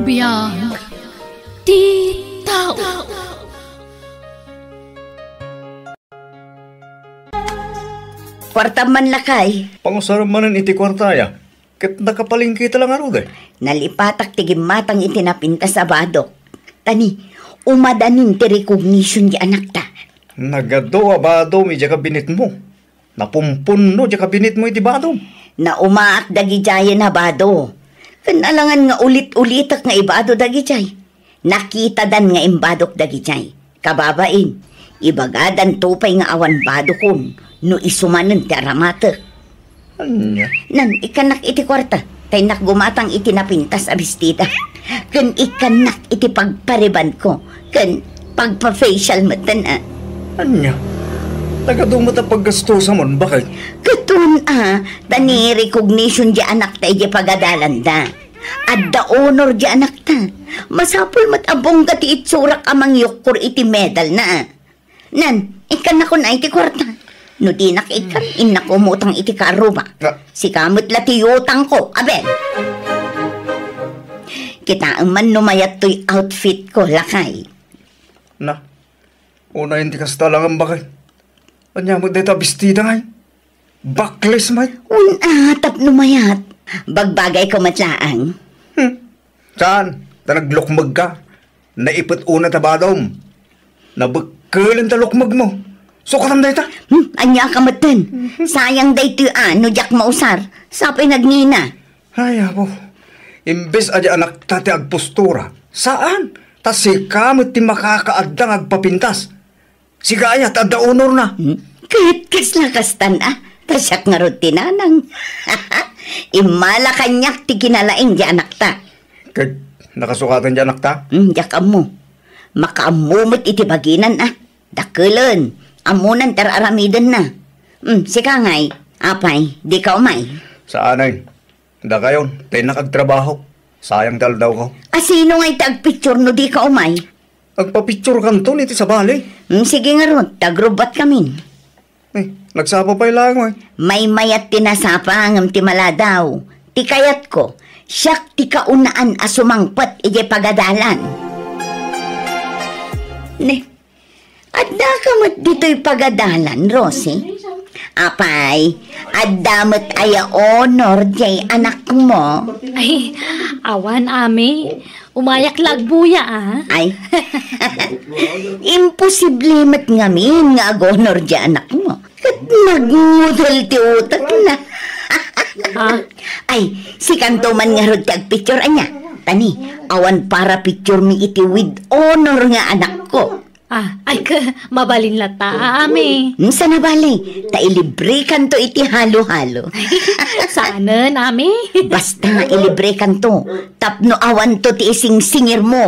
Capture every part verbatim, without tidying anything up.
Biag ti tao. Kuartam man, lakay. Pangusarem manen iti kuartaya. Ket nakapalengketa la ngarud, eh. Nalipatak ti gimmatang iti napintas a badok. Tani, umadanin ti recognition ti anakta. Nagadu a badom idiay kabinetmo. Napumpunno diay kabinetmo iti badom. Naumaak dagidiayen a bado. Ken alangan nga ulit-ulitek nga ibado dagidiay. Nakitadan nga imbadok dagidiay. Kababain, ibagadanto pay nga awan badokon no isu manen ti aramatek. Ania? Nan, ikkannak iti kuarta. Tay innak gumatang iti napintas a bestida. Ken ikkannak iti pagparibanko. Ken pagpa-facial metten, a. Ania? Nagadu met a paggastusam, baket? Ket wen, a, ta ni recognition diay anakta idiay pagadalanda. Adda honor diay anakta. Masapul met a bongga ti itsurak a mangyukkor iti medalna, a. Nan, ikkannakon iti kuarta. No dinak ikkan, innak umutang iti kaarruba. Ah. Sika met la ti utangko, aben. Kitaem man no mayat toy outfitko, lakay. Na, unayen ti kasta alangan, baket. Ania met dayta a bestida, ay? Bakles met. Wen, a, tapno mayat. Bagbagayko met laeng. Hmm. Saan? Ta naglukmegka. Naipet unay ta badom. Nabekkelen ta lukmegmo. Sukatam dayta. Hmm, ania ka metten? Sayang daytoy a no diak mausar. Sapay nagngina. Ay, apo. Imbes a di anakta ti agpostura. Saan? Ta sika met ti makakaadda nga agpapintas. Sika aya ti adda honorna. Hmm? Ket kasla kastan, a? Ta siak ngarud ti nanang. Immala kaniak ti kinalaing ti anakta. Ket nakasukatan ti anakta? Hmm, diak ammo. Makaammo met iti baginan, a. Dakelen. Ammonan ti ar-aramidenna. Hmm, sika ngay, apay, dika umay? Saanen. Dakayon, ta innak agtrabaho. Sayang ti aldawko. A, sino ngay ti agpicture no dika umay? Agpapicturekanton iti sabali. Hmm, sige ngarud, ta agrubbatkamin. Eh, nagsapa pay laeng, oy. Maymayat ti nasapa ngem ti maladaw. Ti kayatko, siak ti kaunaan a sumangpet idiay pagadalan. Ne, Addaka met ditoy pagadalan, Rosie? Apay, adda met aya honor diay anakmo? Ay, awan, Ami. Umayak la agbuya, a. Ay. Imposible met ngamin nga ag-honor diay anakmo. Ket nagngudel ti utekna. A? Ay, sikanto man ngarud ti agpicture, ania? Tani, awan para picture mi iti with honor nga anakko. A, ay, ka, mabalin latta, a, Ami. Hmm, sana bale, ta ilibrekanto iti halo-halo. Saanen, Ami. Basta ilibrekanto, tapno awanto ti isingsingirmo.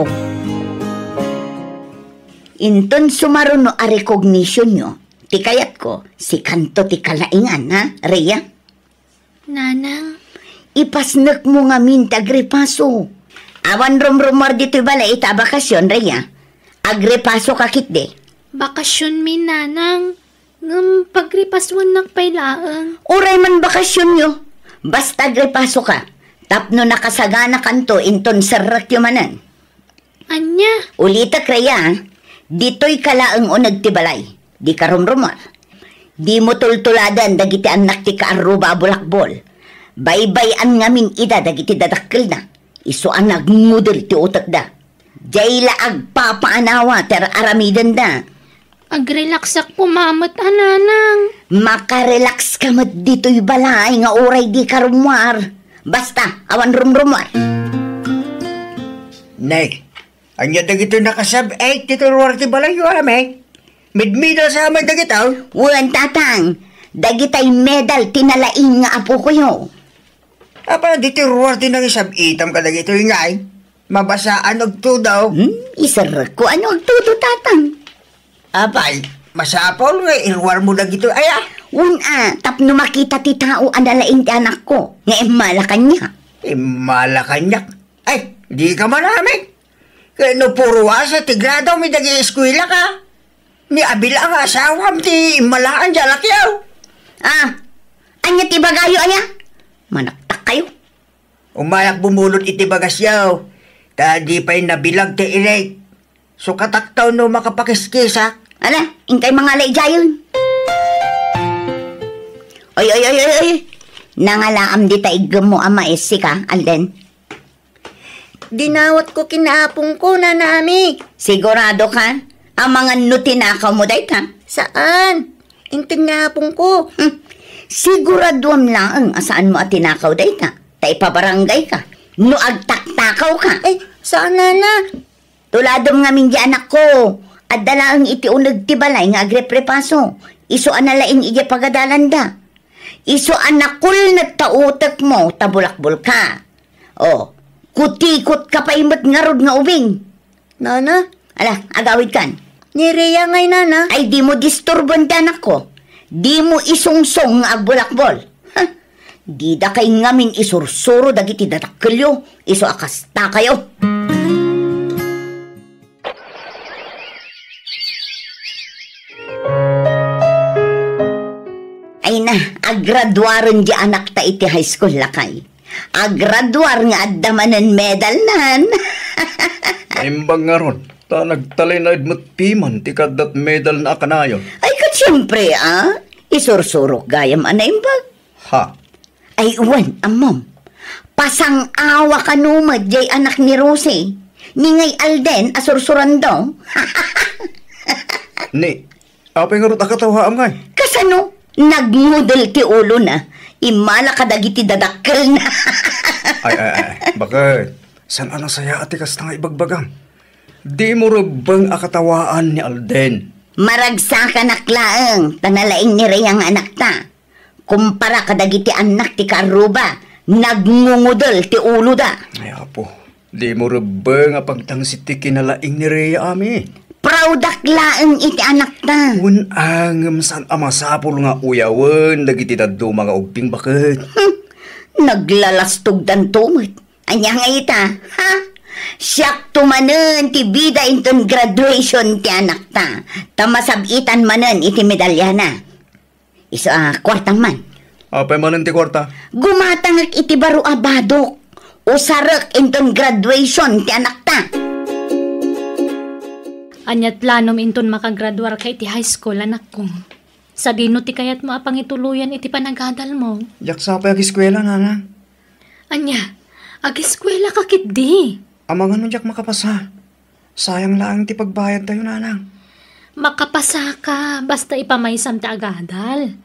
Inton sumaruno a recognitionyo, ti kayatko, sikanto ti kalaingan, a, Rhea? Nanang. Ipasnekmo ngamin ti agripaso. Awan rumrumuar ditoy balay ita a bakasion, Rhea. Agripasoka ketdi. Bakasionmi, Nanang. Ngem pagripasuennak pay laeng. Uray man bakasionyo. Basta agripasoka. Tapno nakasaganakanto inton serrekyo manen. Ania? Ulitek, Rhea, ditoyka laeng uneg ti balay. Dika rumrumuar. Dimo tultuladen dagiti annak ti kaarruba a bulakbol. Baybay-an ngamin ida dagiti dadakkelna. Isu a nagngudel ti utekda. Diay la agpapaanawa ti ar-aramidenda. Agrelaksak koma met a, Nanang. Makarelakska met ditoy balay nga uray dika rummuar. Basta, awan rumrumuar. Ne, ania dagitoy nakasab-et ditoy ruar ti balayyo, Ami? Midmedal sa Ami dagitoy? Wen, Tatang. Dagitay medal ti nalaing nga apokoyo. Apay ditoy ruar ti nangisab-itam kadagitoy ngay? Mabasaan agtudo. Hmm, iserrekko ano agtudo, Tatang. Apay, masapul nga iruarmo dagitoy aya? Wen a, tapno makita ti tao a nalaing ti anakko, nga immala kaniak. Immala kaniak? Ay, dika man amin. Ket no puro A sa ti grado mi dagiti eskuela ka, ni abil nga asawam ti immalaan ti alakyo. Ah, ania ti ibagayo aya? Manaktak kayo. Umayak bumulod iti bagasyo. Ta di pay nabilag ti irik. Sukatakto no makapakiskisak. Ala, inkay mangala idiayen. Oy, oy, oy, oy, oy. Nangalaam dita iggemmo a mais, sika, Alden. Dinawatko ken ni apongko, Nana Ami. Sigurado ka? Amangan no tinakawmo dayta? Saan. Inton ni apongko. Hmm. Siguraduam laeng a saanmo a tinakaw dayta. Ta ipabarangay ka. No agtaktakaw ka. Ay, saan, Nana? Tuladem ngamin di anakko. Adda laeng iti uneg ti balay nga agreprepaso. Isu a nalaing idiay pagadalanda. Isu a nakulnet ta utekmo ta bulakbol ka. O, kutikot ka pay met ngarud nga ubing. Nana? Ala, agawid kan. Ni Rhea ngay, Nana. Ay, dimo disturboen ti anakko. Dimo isungsong nga agbulakbol. Ha? Dida kay ngamin isursuro dagiti dadakkelyo, isu a kastakayo. Ay na, agraduaren di anakta iti high school, lakay. Agraduar nga adda manen medalnan. Naimbag ngarud, ta nagtalinaed met piman ti kaddat medalna a kanayon. Ay, ket siempre, a. Isursurok gayam a naimbag. Ha? Ay, wen, ammom. Pasang-awa kano met jay anak ni Rosie. Ni ngay Alden a sursurando. Ni, apay ngarud a katawaam ngay? Kasano? Nagngudel ti ulona. Immala kadagiti dadakkelna. Ay, ay, ay. Bakit? Saan a nasayaat ti kasta nga ibagbagam? Dimo rebbeng a katawaan ni Alden. Maragsakanak laeng, ta nalaing ni Rhea nga anakta. Kumpara kadagiti annak ti kaarruba, nagngungudel ti uloda. Ay, Apo, dimo rebbeng a pagtangsit ti kinalaing ni Rhea, Ami. Proudak laeng iti anakta. Wen, a ngem saan a masapul nga uyawen dagiti dadduma nga ugting, baket. Hmm, naglalastogdanto met. Ania nga ita, ha? Siakto manen ti bida inton graduation ti anakta, ta masab-itan manen iti medalyana. Isu a kuartam man. Apay manen ti kuarta? Gumatangek iti baro a badok. Usarek inton graduation ti anakta. Ania ti planom inton makagraduarka iti high school, anakko? Sadino ti kayatmo a pangituloyan iti panagadalmo? Diak sa pay agiskuela, Nanang. Ania, agiskuelaka ketdi? Amangan no diak makapasa. Sayang laeng ti pagbayadtayo, Nanang. Makapasaka, basta ipamaysam ti agadal.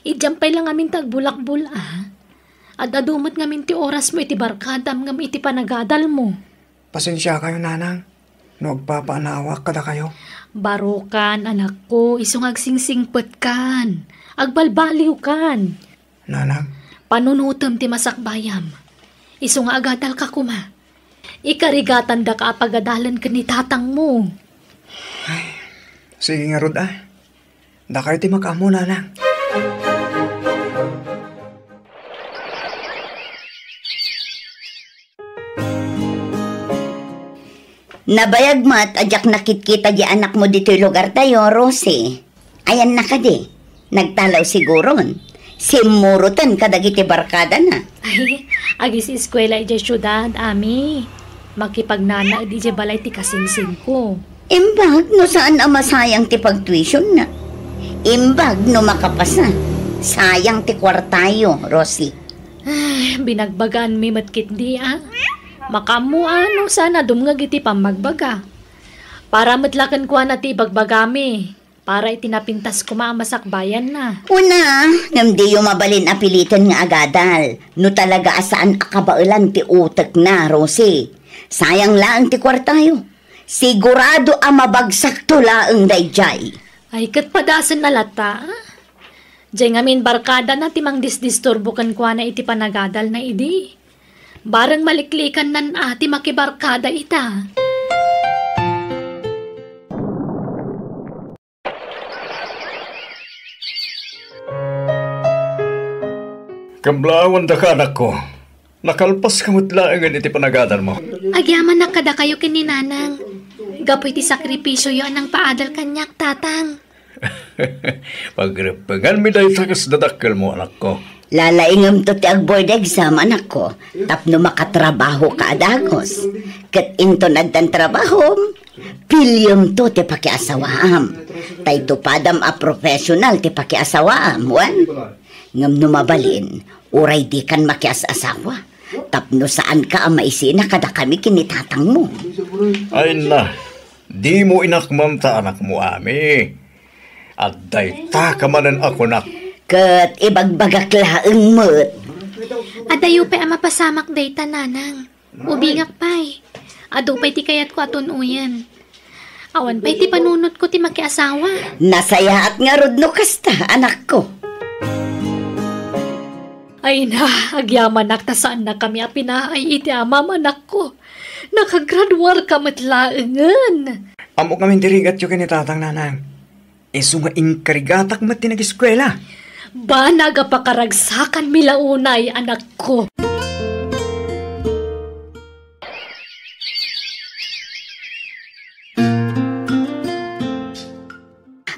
Idiam pay la ngamin ti agbulakbol, a. Ad-adu met ngamin ti orasmo iti barkadam ngem iti panagadalmo. Pasensiakayo, Nanang, no agpapaanawak kadakayo. Barokan, anakko, isu nga agsingsingpetkan. Agbalbaliwkan. Nanang. Panunotem ti masakbayam. Isu nga agadalka koma. Ikarigatandaka a pagadalen ken ni tatangmo. Ay, sige ngarud, a. Dakayo ti makaammo, Nanang. Nabayag met a diak nakitkita di anakmo ditoy lugartayo, Rosie. Ayanna kadi? Nagtalaw siguron. Simmuroten kadagiti barkadana. Ay, agis-eskuela idiay siudad, Ami. Makipagnanaed idiay balay ti kasingsingko. Imbag no saan a masayang ti pagtuitionna. Imbag no makapasa. Sayang ti kuartayo, Rosie. Ay, binagbagaanmi met ketdi, a. Makaammo a no saan a dumngeg iti pammagbaga. Para met la kenkuana ti ibagbagami. Para iti napintas koma a masakbayanna. Una, ngem diyo mabalin a piliten nga agadal. No talaga a saan a kabaelan ti utekna, Rosie. Sayang laeng ti kuartayo. Sigurado a mabagsakto laeng daydiay. Ay, ket padasen a latta, a? Diay ngamin barkadana ti mangdisdisturbo kenkuana iti panagadalna idi. Bareng maliklikannan a ti makibarkada ita. Kablaawan daka, anakko. Nakalpaska met laengen iti panagadalmo. Agyamanak kadakayo ken ni Nanang. Gapu iti sakripisioyo a nangpaadal kaniak, Tatang. Pagreppenganmi dayta kas dadakkelmo, anakko. Lalaingem to ti agboard exam, anakko, tapno makatrabaho ka a dagus. Ket inton addan trabahom, piliem to ti pakiasawaam. Tay tupadam a professional ti pakiasawaam, wen? Ngem no mabalin, uray dikan makias-asawa. Tapno saanka a maisina kadakami ken ni tatangmo. Ay na, dimo inakmanta anakmo, Ami. Adda dayta ka manen a kunak. Ket ibagbagak laeng met. Adayo pay a mapasamak dayta, Nanang. Ubingak pay. Adu pay ti kayatko a tun-oyen. Awan pay ti panunotko ti makiasawa. Nasayaat ngarud no kasta, anakko. Ay na, agyamanak ta saannakami a pinaay iti amam, anakko. Nakagraduarka met laengen. Ammok ngamin ti rigatyo ken ni tatang, Nanang. Isu nga inkarigatak met ti nageskuela. Banag a pakaragsakanmi la unay, anakko.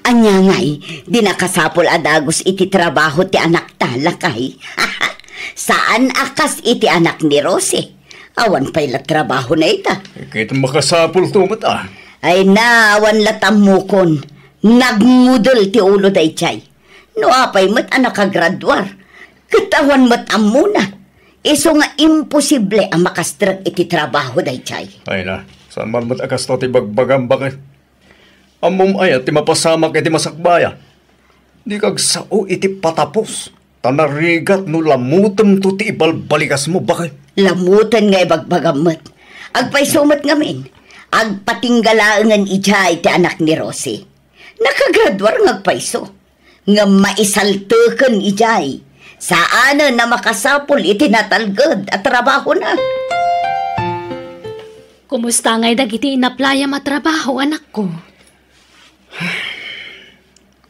Ania ngay, di nakasapul a dagus iti trabaho ti anakta, lakay? Saan a kas iti anak ni Rosie. Awan pay la trabahona ita. Ket makasapulto met a. Ay na, awan la tammokon. Nagngudel ti ulo daydiay. No apay met a nakagraduar, ket awan met ammona. Isu nga imposible a makastrek iti trabaho daydiay. Ay na, saan man met a kasta ti bagbagam, baket? Ammom aya ti mapasamak iti masakbaya? Dika agsao iti patapos, ta narigat no lamutemto ti ibalbalikasmo, baket. Lamutan nga ibagbagam met. Agpayso met ngamin. Agpatingga laengen idiay ti anak ni Rosie. Nakagraduar nga agpayso. Ngem maisalteken idiay. Saanen a makasapul iti natalged a trabahona. Kumusta ngay dagiti inaplayam a trabaho, anakko?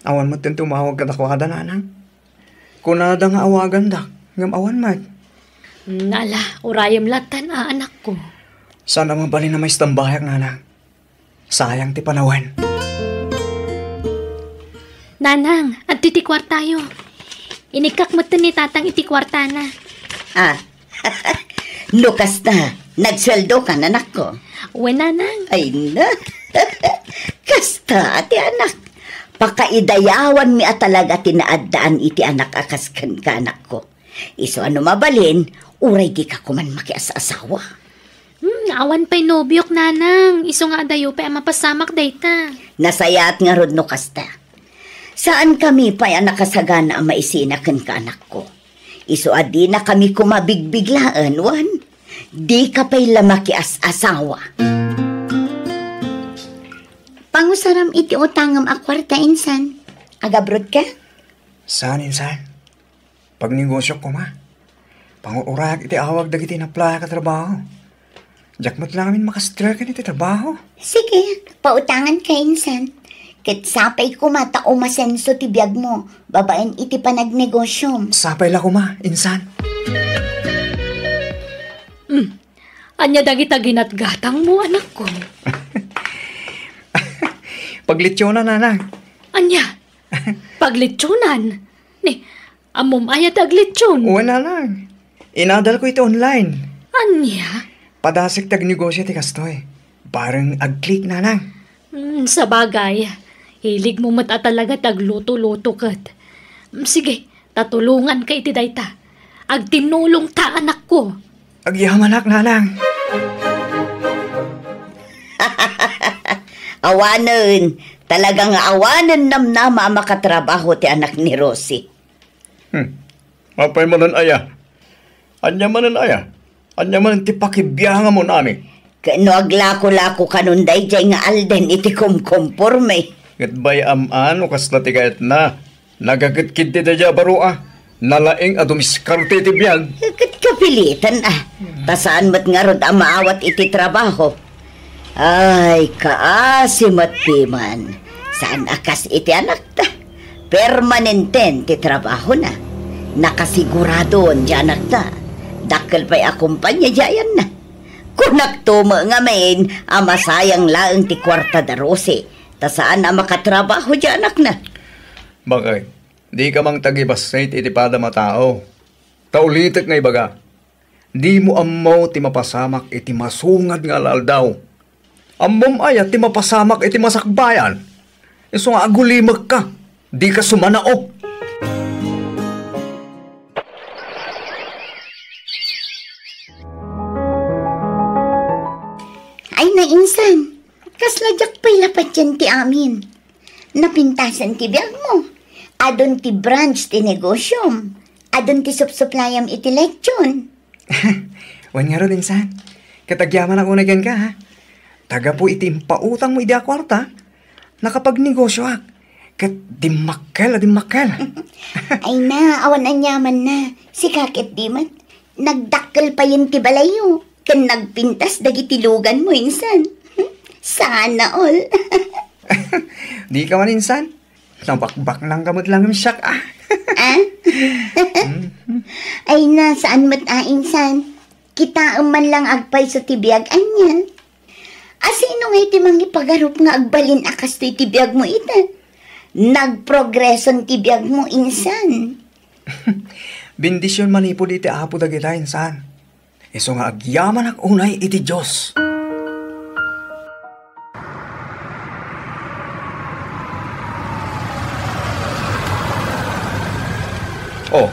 Awan met ti tumawag kadakuada, Nanang. Kunada nga awagandak, ngem awan met. Mm, ala, urayem lattan a, anakko. Saan a mabalin a maistambayak, Nanang. Sayang ti panawen. Nanang, adtoy ti kuartayo. Inikkak metten ni Tatang iti kuartana. Ah, no kasta, nagsueldokan, anakko? Wen, Nanang. Ay na. Kasta ti anak. Pakaidayawanmi a talaga ti naaddaan iti anak a kas kenka, anakko. Isu a no mabalin, uray dika koman makias-asawa. Hmm, awan pay nobiok, Nanang. Isu nga adayo pay a mapasamak dayta. Nasayaat ngarud no kasta. Saankami pay a nakasagana a maisina kenka, anakko. Isu a dinakami koma bigbiglaen, wen? Dika pay la makias-asawa. Pangusaram iti utangem a kuarta, insan. Agabrotka? Saan, insan? Pagnegosiok koma. Pangur-urayak iti awag dagiti inaplayak a trabaho. Diak met la ngamin makastreken iti trabaho. Sige, pautanganka, insan. Ket sapay koma ta umasenso ti biagmo babaen iti panagnegosiom. Sapay la koma, insan. Hmm. Ania dagita ginatgatangmo, anakko? Paglitsionan, Nanang. Ania? Paglitsionan? Ni, ammom aya ti aglitsion? Wen, Nanang. Inadalko iti online. Ania? Padasek ti agnegosio ti kastoy. Bareng ag-click, Nanang. Hmm, sabagay. Hiligmo met a talaga ti agluto-luto ket. Hmm, sige, ta tulonganka iti dayta. Agtinnulongta, anakko. Agyamanak, Nanang. Awanen, talaga nga awanen namnama a makatrabaho ti anak ni Rosie. Hmm. Apay manen aya? Ania manen aya? Ania manen ti pakibiangamon, Ami? Ket no aglako-lako kanon daydiay nga alden iti kumkumporme. Ket bay-am a no kasla ti kayatna. Nagakidkiddi daydiay a baro a. Nalaing a dumiskarte iti biag. Ket kapilitan a. Ta saan met ngarud a maawat iti trabaho. Ay, kaasi met piman. Saan a kas iti anakta. Permanenten ti trabahona. Nakasiguradon ti anakta. Dakkel pay a kompania ti ayanna. Kunakto met ngamin a masayang laeng ti kuarta da Rosie, ta saan a makatrabaho ti anakna. Bakay, Dika mangtagibassit iti padam a tao. Ta ulitek nga ibaga, dimo ammo ti mapasamak iti masungad nga al-aldaw. Ammom aya ti mapasamak iti masakbayan? Isu nga agulimekka, dika sumanao. Ay, nainsan, kasla diak pay la patien ti amin. Napintasen ti biagmo. Adun ti branch ti negosyom. Adun ti supsuplayam iti lechon. Wen ngarud, insan. Ket agyamanak unay kenka, ha? Tagapu iti impautangmo idi a kuarta, nakapagnegosioak. Ket dimmakkel a dimmakkel. Ay na, awan aniamanna. Sika ket di met. Nagdakkel payen ti balayyo, ken nagpintas dagiti luganmo, insan. Sana all. Dika man, insan. Nabakbaknangka met lang siak, ah. Ah? Ay na, saan met a, insan? Kitaem man lang agpayso ti biag ania. Asino ngay ti mangipagarup nga agbalin a kastoy ti biagmo ita? Nagprogreson ti biagmo, insan. Bendision manipud iti Apo dagita, insan. Isu nga agyamanak unay iti Dios. Oh,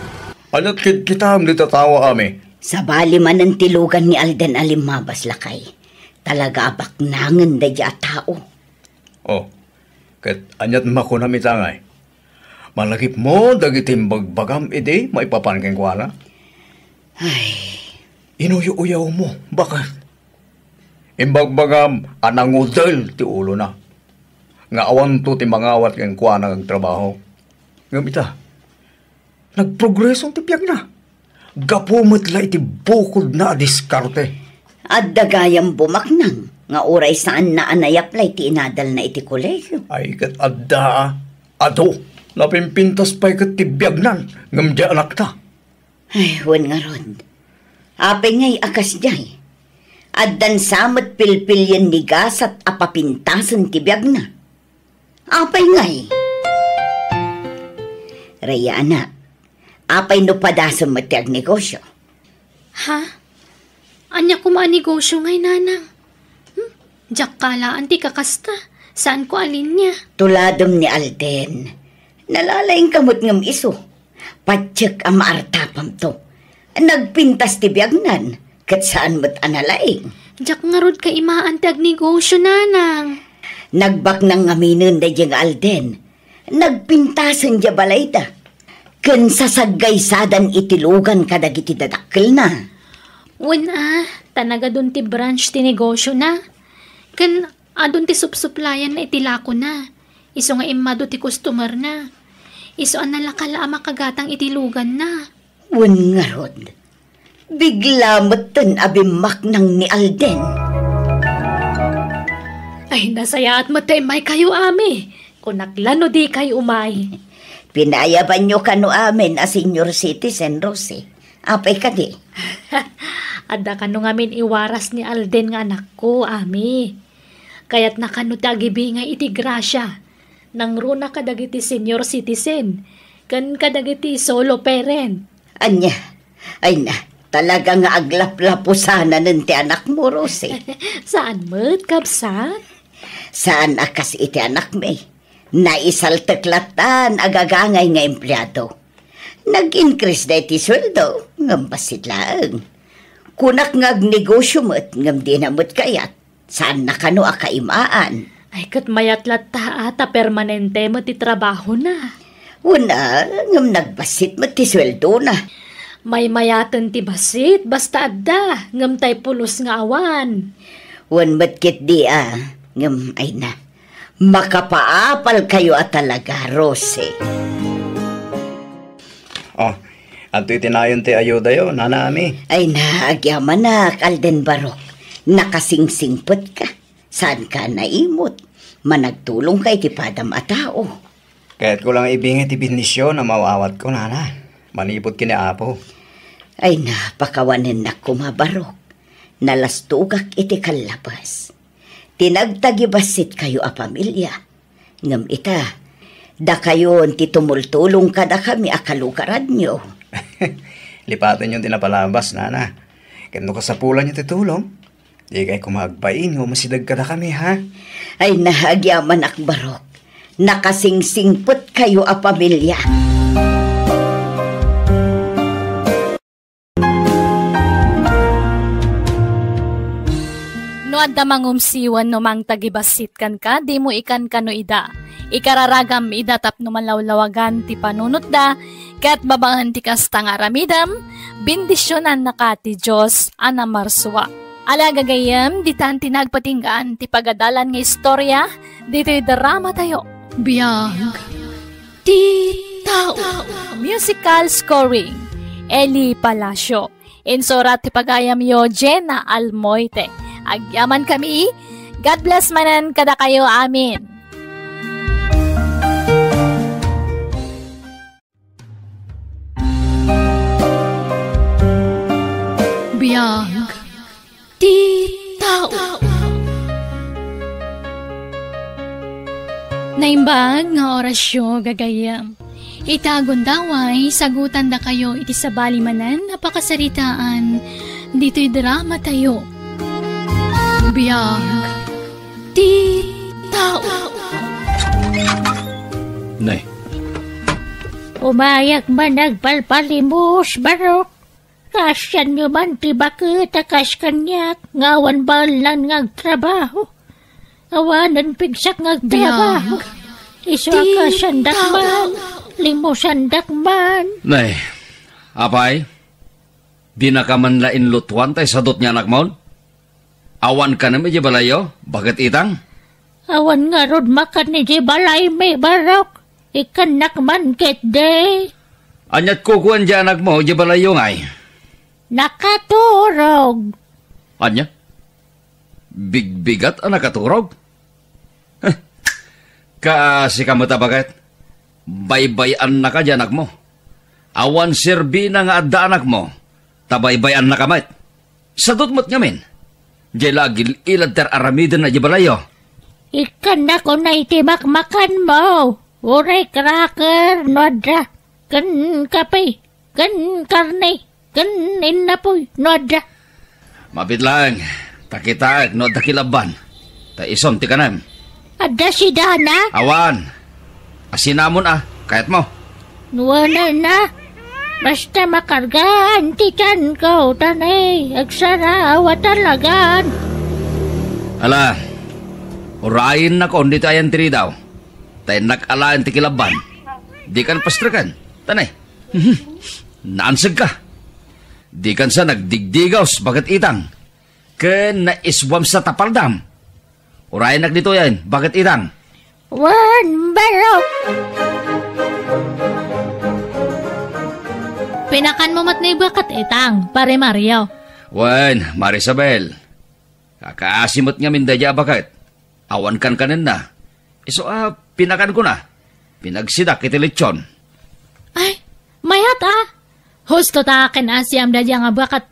aniat kidkitaem dita tao, Ami? Sabali manen ti lugan ni Alden a limmabas, lakay. Talaga a baknangen daydiay a tao. Oh, ket aniat makunam ita ngay? Malagipmo dagiti imbagbagam idi maipapan kenkuana? Ay. Inuyo-uyawmo, baket? Imbagbagam a nangudel ti ulona, nga awanto ti mangawat kenkuana nga agtrabaho. Ngem ita, nagprogreso ti biagna. Gapu met la iti bukodna a diskarte. Adda gayam bumaknang nga uray saanna a naiapply ti inadalna iti kolegio. Ay, ket adda, a. Adu, napimpintas pay ket ti biagnan, ngem di anakta. Ay, wen ngarud. Apay ngay a kasdiay? Addan sa met pilpilien ni gasat a papintasen ti biagna. Apay ngay? Rhea, anak, apay no padasem met ti agnegosio? Ha? Ania koma a negosio ngay, nanang? Hmm? Diak kalaan ti kakasta. Saanko a linia. Tuladem ni Alden. Nalalaingka met ngem isu. Patiek a maartapamto. Nagpintas ti biagnan, ket saan met a nalaing. Diak ngarud kaimaan ti agnegosio, nanang. Nagbaknang ngaminen daydiay nga Alden. Nagpintasen diay balayda. Ken sasaggaysadan iti lugan kadagiti dadakkelna. Wen a, ta nagadun ti branch ti negosiona. Ken adun ti supsuplayanna iti lakona. Isu nga immadu ti customerna. Isu a nalaka la a makagatang iti luganna. Wen ngarud, bigla metten a bimmaknang ni Alden. Ay, nasayaat met ta immaykayo, Ami. Kunak la no dikay umay. Pinayabanyo kano amin a senior citizen, Rosie. Apay kadi? Adda kano ngamin iwaras ni Alden nga anakko, Ami. Kayatna kano ti agibingay iti grasia. Nangruna kadagiti senior citizen, ken kadagiti solo parent. Ania? Ay na, talaga nga aglaplapusanan ti anakmo, Rosie. Saan met, kabsat? Saan a kas iti anakmi. Naisaltek lattan a gagangay nga empleado. Nag-increase da iti sueldo, ngem bassit laeng. Kunak nga agnegosio met, ngem dina met kayat. Saanna kano a kaimaan. Ay, ket mayat latta a ta permanente met ti trabahona. Wen a, ngem nagbassit met ti sueldona. Maymayaten ti bassit, basta adda, ngem tay pulos nga awan. Wen met ketdi a, ngem ay na. Makapaapalkayo a talaga, Rosie. Oh, adtoy ti nayon ti ayudayo, Nana Ami. Ay na, agyamanak, Alden Barok. Nakasingsingpetka. Saanka naimut. Managtulongka iti padam a tao. Kayatko lang ibingay ti bendision a maaw-awatko, Nana. Manipud ken ni Apo. Ay na, pakawanennak koma, Barok. Nalastogak iti kallabas. Ti nagtagibassit kayo a pamilia. Ngem ita, Dakayon ti tumultulong kadakami a kalugaranyo. Lipatenyo ti napalabas, nana. Ket no kasapulanyo ti tulong, dikay koma agbain nga umasideg kadakami, ha? Ay, na, agyamanak, Barok. Nakasingsingpetkayo a pamilia. No adda mangumsi wenno mangtagibassit kenka, dimo ikan kano ida. Ikararagam ida tapno malawlawagan ti panunotda, ket babaen ti kasta nga aramidem, bendisionannaka ti Dios a namarsua. Ala, gagayyem, ditan ti nagpatinggaan ti pagadalan nga istorya ditoy dramatayo. Biag ti tao. Musical scoring, Eli Palacio. Insurat ti pagayamyo, Jenna Almoite. Agyamankami. God bless manen kadakayo amin. Biag ti tao. Naimbag nga orasyo, gagayyem. Ita gundaway, sagutandakayo iti sabali manen a pakasaritaan ditoy dramatayo. Biag ti tao. Nay. Umayak man nagpalpalimos, Barok. Kaasianyo man ti baket a kas kaniak nga awan baelnan nga agtrabaho. Awanen pigsak nga agtrabaho. Biag. Isu a ti kaasiandak tao. Man, limusandak man. Nay, apay, dinaka man la inlutuan tay sadut nga anakmon? Awan kanem idiay balayyo, baket itang? Awan ngarud makan idiay balaymi, Barok. Ikkannak man ketdi. Aniat kukuen diay anakmo idiay balayyo ngay? Nakaturog. Ania? Bigbigat a nakaturog? Heh, kaasika met a baket. Baybay-annaka diay anakmo. Awan serbina nga adda anakmo, ta baybay-annaka met. Sadut met ngamin. Diay la agil-ilad ti ar-aramidenna idiay balayyo. Ikkannak unay ti makmakanmo. Uray cracker no adda. Ken kape. Ken karne. Ken innapoy no adda. Mabiit laeng, ta kitaek no adda kilabban. Ta isun ti kanem. Adda sidana? Awan. Asinamon a, kayatmo? Nuanana. Basta makargaan ti tianko, ta ne, agsarawa talagan. Ala, urayennakon ditoy ayan ti ridaw. Ta innak alaen ti kilabban. Dikan pastreken, ta ne. Mhm. Naansegka. Dikan sa nagdigdigaws, baket itang. Ken naiswam sa tapaldam. Urayennak ditoyen, baket itang. Wen, Barok. Pinakanmo met ni baket itang, Pare Mario. Wen, Mare Isabel. Kakaasi met ngamin daydiay a baket. Awan kankanenna. Isu a pinakankona. Pinagsidak iti lechon. Ay, mayat a. Husto ta ken-asiam daydiay nga baket.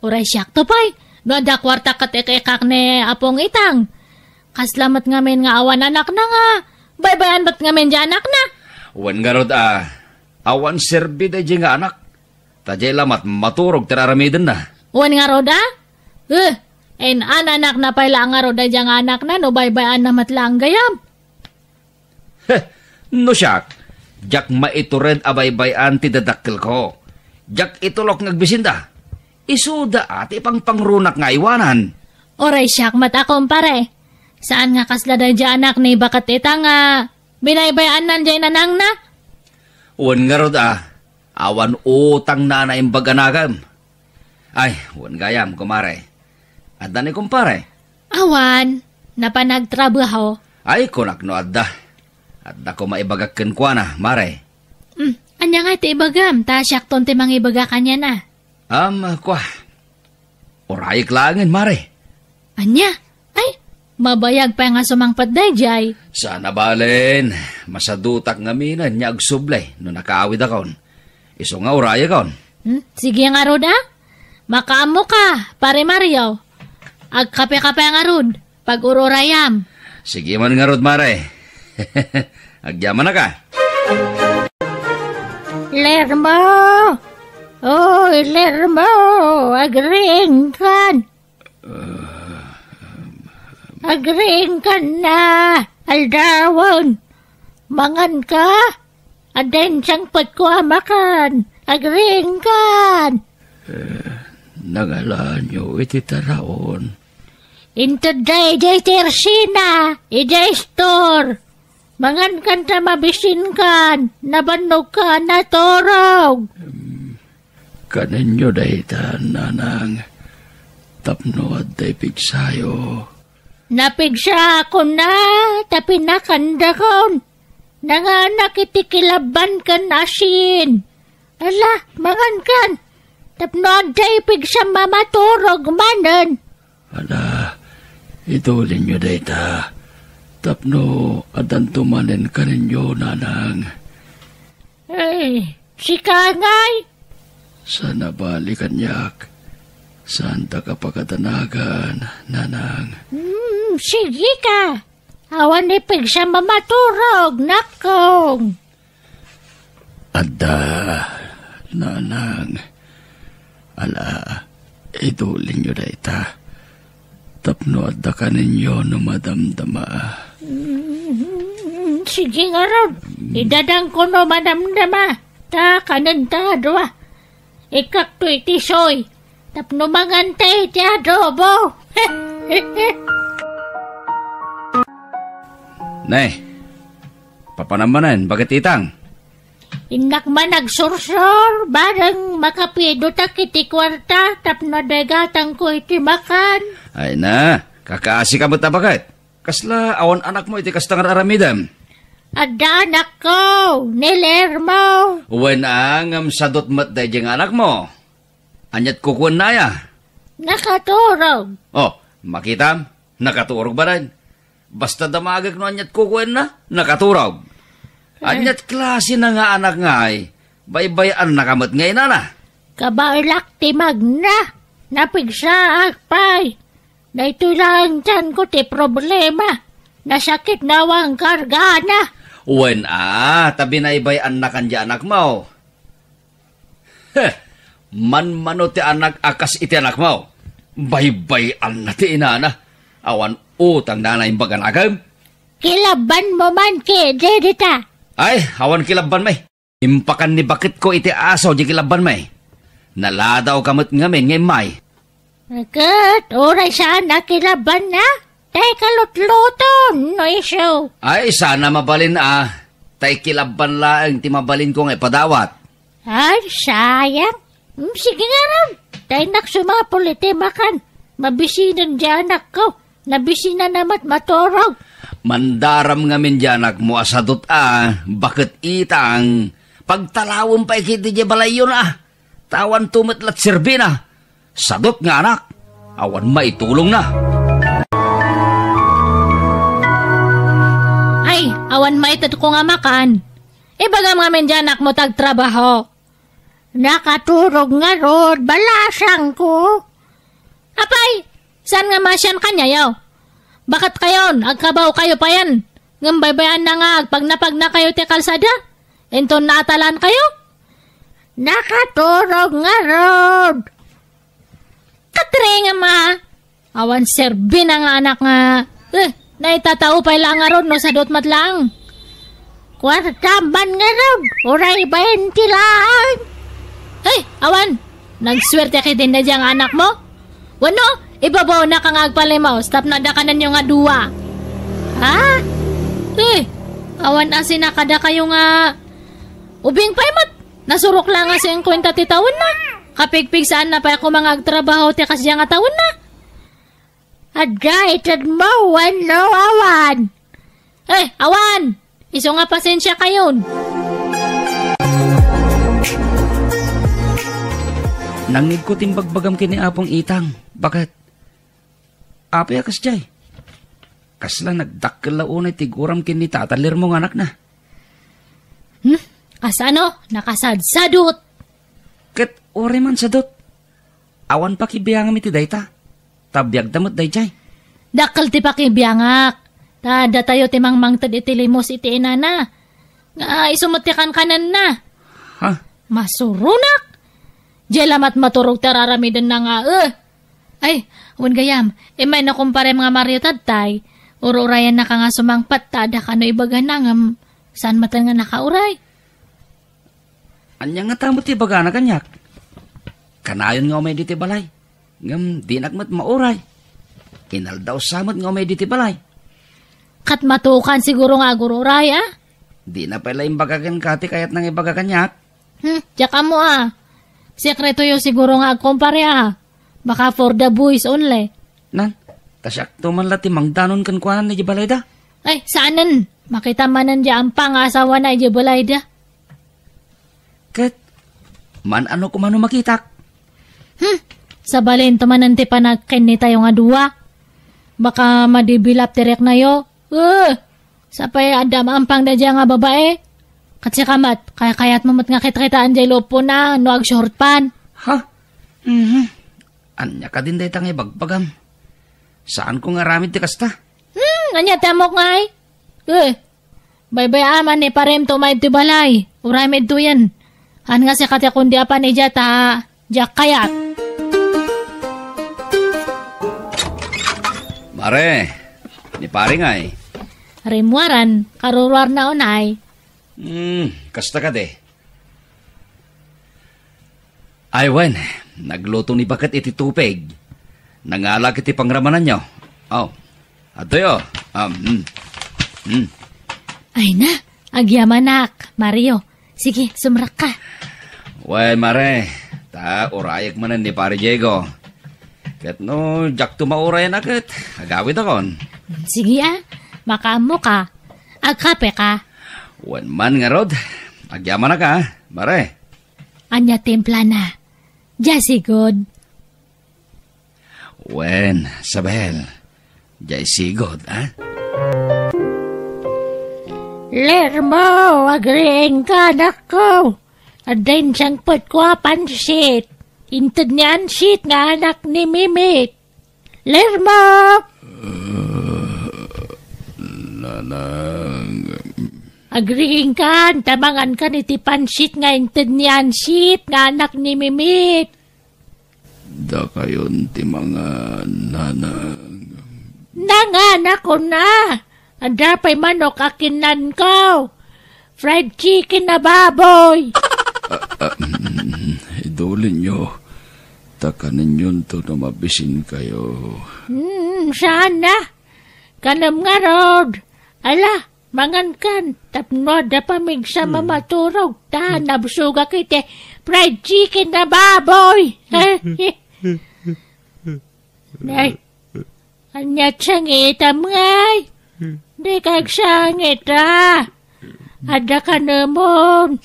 Uray siakto pay. No adda kuarta ket ik-ikkak ni Apong Itang. Kasla met ngamin nga awan anakna nga baybay-an met ngamin diay anakna. Wen ngarud a, awan serbi daydiay nga anak. Ta diay la met maturog ti ar-aramidenna. Wen ngarud a? Eh, in-anakna pay la ngarud daydiay nga anakna no baybay-anna met laeng gayam. Heh, no siak, diak maitured a baybay-an ti dadakkelko. Diak itulok nga agbisinda. Isuda a ti pangpangrunak nga aywanan. Uray siak met a, kumpare. Saan nga kasla daydiay anak ni baket ita nga binaybay-annan diay nanangna? Wen ngarud a, awan utangna a naimbag a nakem. Ay, wen gayam, kumare. Adda ni kumpare? Awan, napan nagtrabaho. Ay, kunak no adda. Adda koma ibagak kenkuana, mare. Hmm, ania nga ti ibagam, ta siakton ti mangibaga kaniana. Am, kua. Urayek laengen, mare. Ania? Ay, mabayag pay nga sumangpet daydiay. Saan a balen, masadutak ngaminen nga agsubli no nakaawidakon. Isu nga urayekon. Hmm? Sige ngarud a. Makaammoka, Pare Mario. Agkape-kape ngarud, pag-ururayam. Sige man ngarud, mare. Agyamanaka. Lermo! Oy, Lermo! Agriingkan! Agriingkan na! Aldawen! Manganka! Adda insangpetko a makan! Agriingkan! Nangalaanyo iti taraon. Inted daydiay ti ersina, idiay istor. Mangankan ta mabisinkan, nabannogka a naturog. Kanenyo dayta, nanang, tapno adda ipigsayo. Napigsaakon a, ta pinakandakon. Nanganak iti kilabban ken asin. Ala, mangankan, tapno adda ipigsam a maturog manen. Ala, itulinyo dayta, tapno addanto manen kanenyo, nanang. Ay, sika ngay? Saan a bali kaniak. Saantak a pakadanagan, nanang. Hmm, sige ka. Awan ipigsam a maturog, nakong. Adda, nanang. Ala, itulinyo dayta. Tapno adda kanenyo no madamdama. Mm, sige ngarud, idadangko no madamdama. Ta kanen ta dua. Ikkakto iti soy. Tapno manganta iti adobo. Ne, papanam manen, baket itang? Innak man agsursor, bareng makapidotak iti kuarta tapno degatangko iti makan. Ay na, kakaasi ka met a baket. Kasla awan anakmo iti kasta nga ar-aramidem? Adda anakko, ni Lermo. Wen a, ngem sadut met daydiay nga anakmo. Aniat kukuenna aya? Nakaturog. Oh, makitam? Nakaturog manen. Basta damagek no aniat kukuenna, nakaturog. Eh. Aniat klasina nga anak ngay, baybay-annaka met nga inana. Kabaelak ti magna, napigsaak pay. Daytoy laeng tianko ti problema. Nasakit na awan kargana. Wen a, ta binaybay-annakan diay anakmo. Heh, manmano ti anak a kas iti anakmo. Baybay-anna ti inana. Awan utang na naimbag a nakem. Kilabbanmo man ketdi dita. Ay, awan kilabbanmi. Impakan ni baketko iti aso diay kilabbanmi. Naladawka met ngamin nga immay. Ket uray saan a kilabbanna, tay kalutluton no isu. Ay, saan a mabalin a, tay kilabban laeng ti mabalinko nga ipadawat. Ay, sayang. Mm, sige ngarud, tay innak sumapul iti makan. Mabisinan diay anakko. Nabisinan a met maturog. Mandaram ngamin diay anakmo a sadut a, baket itang, pagtalawem pay ketdi diay balayyon a. Ta awanto met la't serbina. Sadut nga anak, awan maitulongna. Ay, awan maitedko nga makan. Ibagam ngamin diay anakmo ta agtrabaho. Nakaturog ngarud, balasangko. Apay, saan nga masian kaniayo? Baket kayon, agkabaw kayo payen. Ngem baybay-anna nga agpagnapagnakayo ti kalsada. Inton naatalan kayo? Nakaturog ngarud. Katring, ama. Awan serbina nga anak nga, eh, naitatao pay la ngarud no sadut met laeng. Kuarta man ngarud, uray baynte laeng. Ay, awan. Nagsuerte ketdin daydiay nga anakmo. Wenno, ibabaonaka nga agpalimos tapno adda kanenyo nga dua. Ha? Eh, awan a sinakada kayo nga ubing pay met. Nasurok la nga singkuenta ti tawenna. Kapigpigsaanna pay a koma nga agtrabaho ti kasdiay nga tawenna. Adda itedmo wenno awan? Eh, awan! Isu nga pasensia kayon. Nangngegko ti imbagbagam ken ni Apong Itang. Baket? Apay a kasdiay? Kasla nagdakkel la unay ti guram ken ni Tata Lermo nga anakna. Hmm? Kasano? Nakasadsadot. Ket uray man sadot. Awan pakibiangam iti dayta. Ta biagda met daydiay. Dakkel ti pakibiangak. Ta datayo ti mangmangted iti limos iti inana. Nga isu met ti kankanenna. Ha? Masuronak! Diay lamat maturog ti araramidenna nga, eh. Ay, wen gayam, immay no kumparem nga Mario tattay, ur-urayannaka nga sumangpet ta adda kano ibagana ngem saan met nga nakauray. Ania ngata met ti ibagana kaniak? Kanayon nga umay ditoy balay, ngem dinak met mauray. Inaldaw sa met nga umay ditoy balay. Ket matukan siguro nga agur-uray, a? Dina pay la imbaga kenka ti kayatna nga ibaga kaniak. Hmm, diak ammo, a. Sekretoyo siguro nga agkumpare, a. Baka for the boys only. Nan, ta siakto man la ti mangdanon kenkuana idiay balayda. Ay, saanen. Makita manen diay ampa nga asawana idiay balayda. Ket, man-ano koma no makitak? Hmm, sabalinto manen ti panagkennitayo nga dua. Baka madibilap ti riknayo. Eh, sapay adda maampang daydiay nga babae. Ket sika met, kayatmo met nga kitkitaen diay lupona no agshortpan. Ha? Mhm. Ania kadin dayta nga ibagbagam? Saanko nga aramid ti kasta. Hmm, ania ti ammok ngay? Eh, baybay-am a ni parem ti umay iti balay. Uray met duyen. Haan nga sika ti kundi apan idiay ta diak kayat. Mare, ni pare ngay. Rimmuaran, karuruarna unay. Hmm, kasta kadi. Ay, wen, nagluto ni baket iti tupig. Nangalak iti pangramananyo. Oh, adtoy, oh. Um, mm. Mm. Ay na, agyamanak, Mario. Sige, sumrekka. Wen, mare, ta urayek manen ni Pare Diego. Ket no diakto maurayan a ket, agawidakon. Sige, a, makaammoka. Agkapeka. Wen man ngarud, agyamanak, a, mare. Ania timplana? Diay sigud. Wen, sabel. Diay sigud, a? Lermo, agriingka, anakko. Adda insangpetko a pansit. Inted ni Ansit nga anak ni Mimit. Lermo! Nanang. Agriingkan, ta mangankan iti pansit nga inted ni Ansit nga anak ni Mimit. Dakayon ti mangan, nanang. Nanganakon a. Adda pay manok a kinnanko. Fried chicken a baboy. Ah, ah, mm, idulinyo. Ta kanenyonto no mabisinkayo. Hmm, saan a? Kanem ngarud. Ala, mangankan. Tapno adda pamigsa a maturog. Ta nabsogak iti fried chicken a baboy. Nay, ania ti sangitam ngay? Dika agsangit a. Adda kanemon.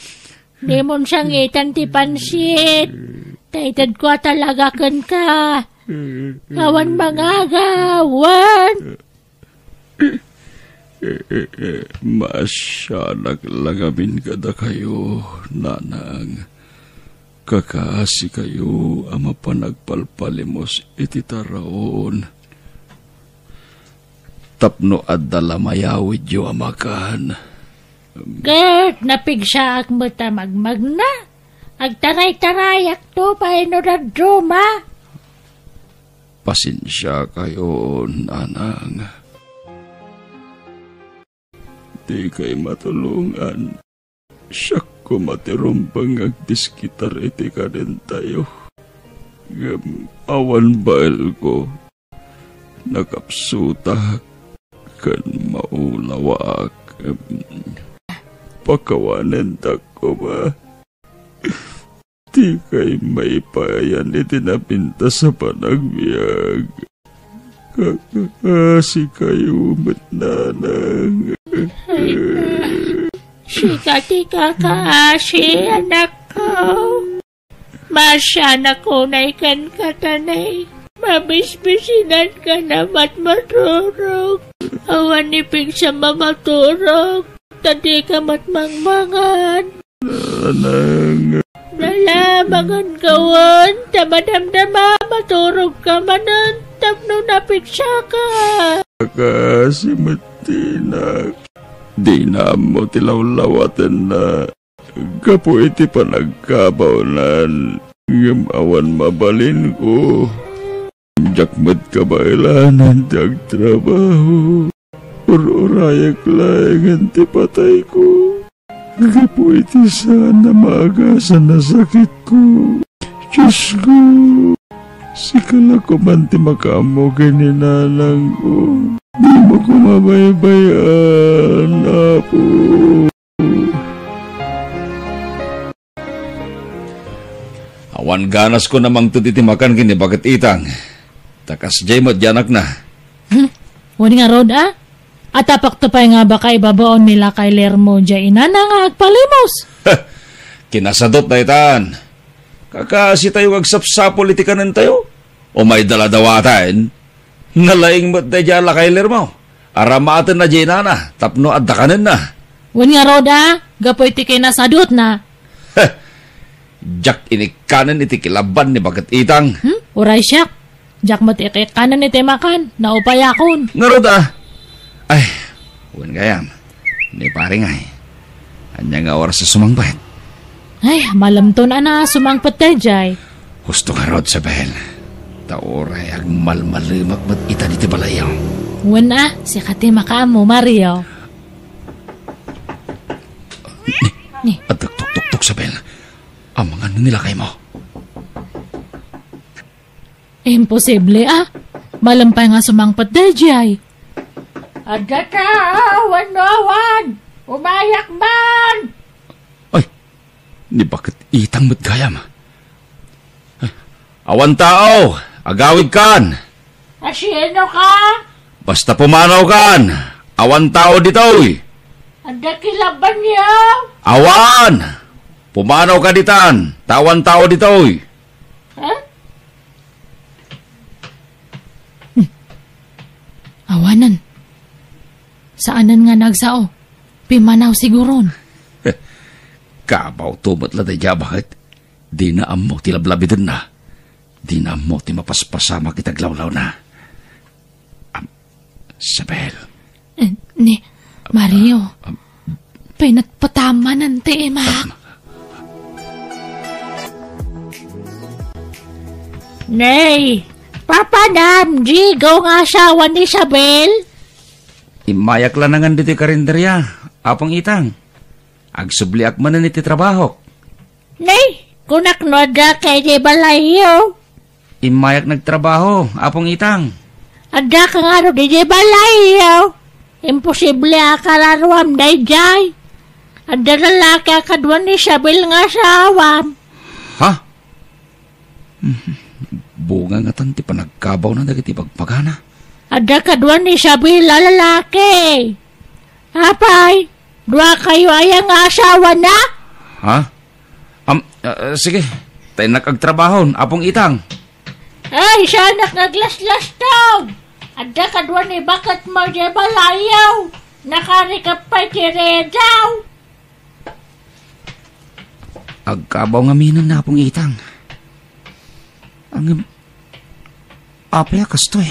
Dimon sangitan ti pansit. Ta itedko a talaga kenka. Awan mangagawan. Maasianak la ngamin kadakayo, nanang. Kakasikayo a mapan agpalpalimos iti taraon. Tapno adda la mayawidyo a makan. Ket napigsaak met a magmagna. Agtaraytarayakto pay no dadduma. Pasensiakayo, nanang. Dikay matulongan. Siak koma ti rumbeng nga agdiskitar iti kanentayo. Ngem awan baelko. Nakapsutak ken maulawak. Pakawanentak koma. Dikay maipayan iti napintas a panagbiag. Kakasikayo met, nanang. Sika ti kakaasi, anakko. Maasianak unay kenka, tanay. Mabisbisinanka na met maturog. Awan ni pigsam a maturog. Ta dika met mangmangan. Nanang. Nalamangan kawen, ta madamdama, maturog ka manen, tapno napigsaka. Kakasi met, ti inak. Dina ammo ti lawlawatenna gapu iti panagkabawnan, ngem awan mabalinko. Diak met kabaelanan ti agtrabaho. Ur-urayek laengen ti patayko gapu iti saan a maagasan a sakitko. Diosko, sika la koman ti makaammo ken ni nanangko. Dimo koma baybay-an, Apo. Awan ganasko a mangted iti makan ken ni Baket Itang. Ta kasdiay met diay anakna. Hmm? Wen ngarud, a? Atapakto pay nga baka ibabaon ni Lakay Lermo diay inana nga agpalimos. Kinasadut daytan. Kakasitayo nga agsapsapul iti kanentayo? Umayda la dawaten. Nalaing met daydiay a Lakay Lermo. Aramaatenna diay inana tapno adda kanenna. Wen ngarud, a? Gapu iti kinasadutna. Diak inikkanen iti kilaban ni Baket Itang. Hmm? Uray siak. Diak met ikikkanen iti makan. Naupayakon. Ngarud, a? Ay, wen gayam. Ni pare ngay. Ania nga oras a sumangpet? Ay, malemton a sumangpet daydiay. Husto ngarud, Isabel. Ta uray agmalmalemak met ita ditoy balayyo. Wen a, sika ti makaammo, Mario. Ni, ni. Adda tuktuktok, Isabel. Amangan ni lakaymo. Imposible, a. Malem pay nga sumangpet daydiay. Adda tao wenno awan? Umayak man! Ay, ni Baket Itang met gayam. Awan tao, agawidkan. A, sino ka? Basta pumanawkan, awan tao ditoy. Adda kilabanyo? Awan! Pumanawka ditan, ta awan tao ditoy. Ha? Hmm. Awanen. Saanen nga nagsao. Pimmanaw siguron. Kabawto met la daydiay a baket. Dina ammo ti lablabidenna. Dina ammo ti mapaspasamak iti aglawlawna. Am, Isabel. Eh, ni Mario. Am, pinatpatamanan ti imak. Am. Nay, papanam, Diego nga asawa ni Isabel? Immayak la nangan ditoy karinderya, Apong Itang. Agsubliak manen iti trabahok. Nay, kunak no adda ka idiay balayyo. Immayak nagtrabaho, Apong Itang. Adda ka ngarud idiay balayyo. Imposible a kararuam daydiay. Adda lalaki a kadua ni Isabel nga asawam. Ha? Bunga ngatan ti panagkabawna dagiti bagpagana. Adda kadua ni Isabel a lalaki. Apay, dua kayo aya nga asawana? Ha? Am, ah, sige. Ta innak agtrabahon, Apong Itang. Ay, saanak nga aglaslastog! Adda kadua ni baketmo idiay balayyo. Nakarikep pay ti redaw. Agkabaw ngamin ni Apong Itang. Ngem, apay a kastoy?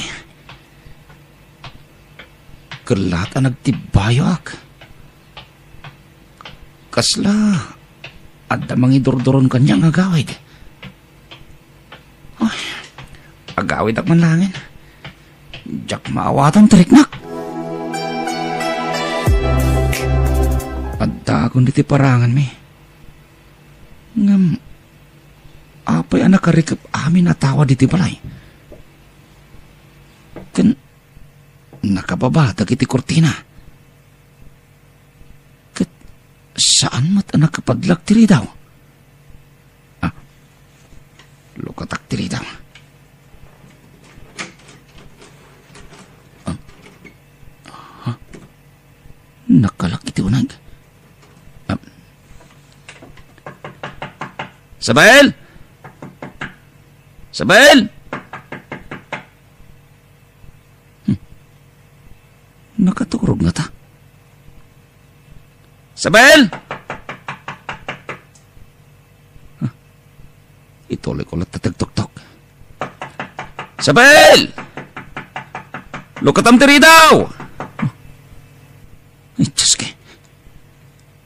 Ket laat a nagtibbayoak. Kasla adda mangidurduron kaniak nga agawid. Ay, agawidak man laengen. Diak maawatan ti riknak. Addaakon ditoy paranganmi. Ngem, apay a nakarikep amin a tawa ditoy balay? Ken nakababa dagiti kurtina. Ket saan met a nakapadlak ti ridaw. Ah, lukatak ti ridaw. Ah, ha? Nakalak iti uneg. Ah. Isabel! Isabel! Hmm. Nakaturog ngata. Isabel! Huh. Ituloy ko latta ti agtuktok. Isabel! Lukatam ti ridaw! Diyos ko,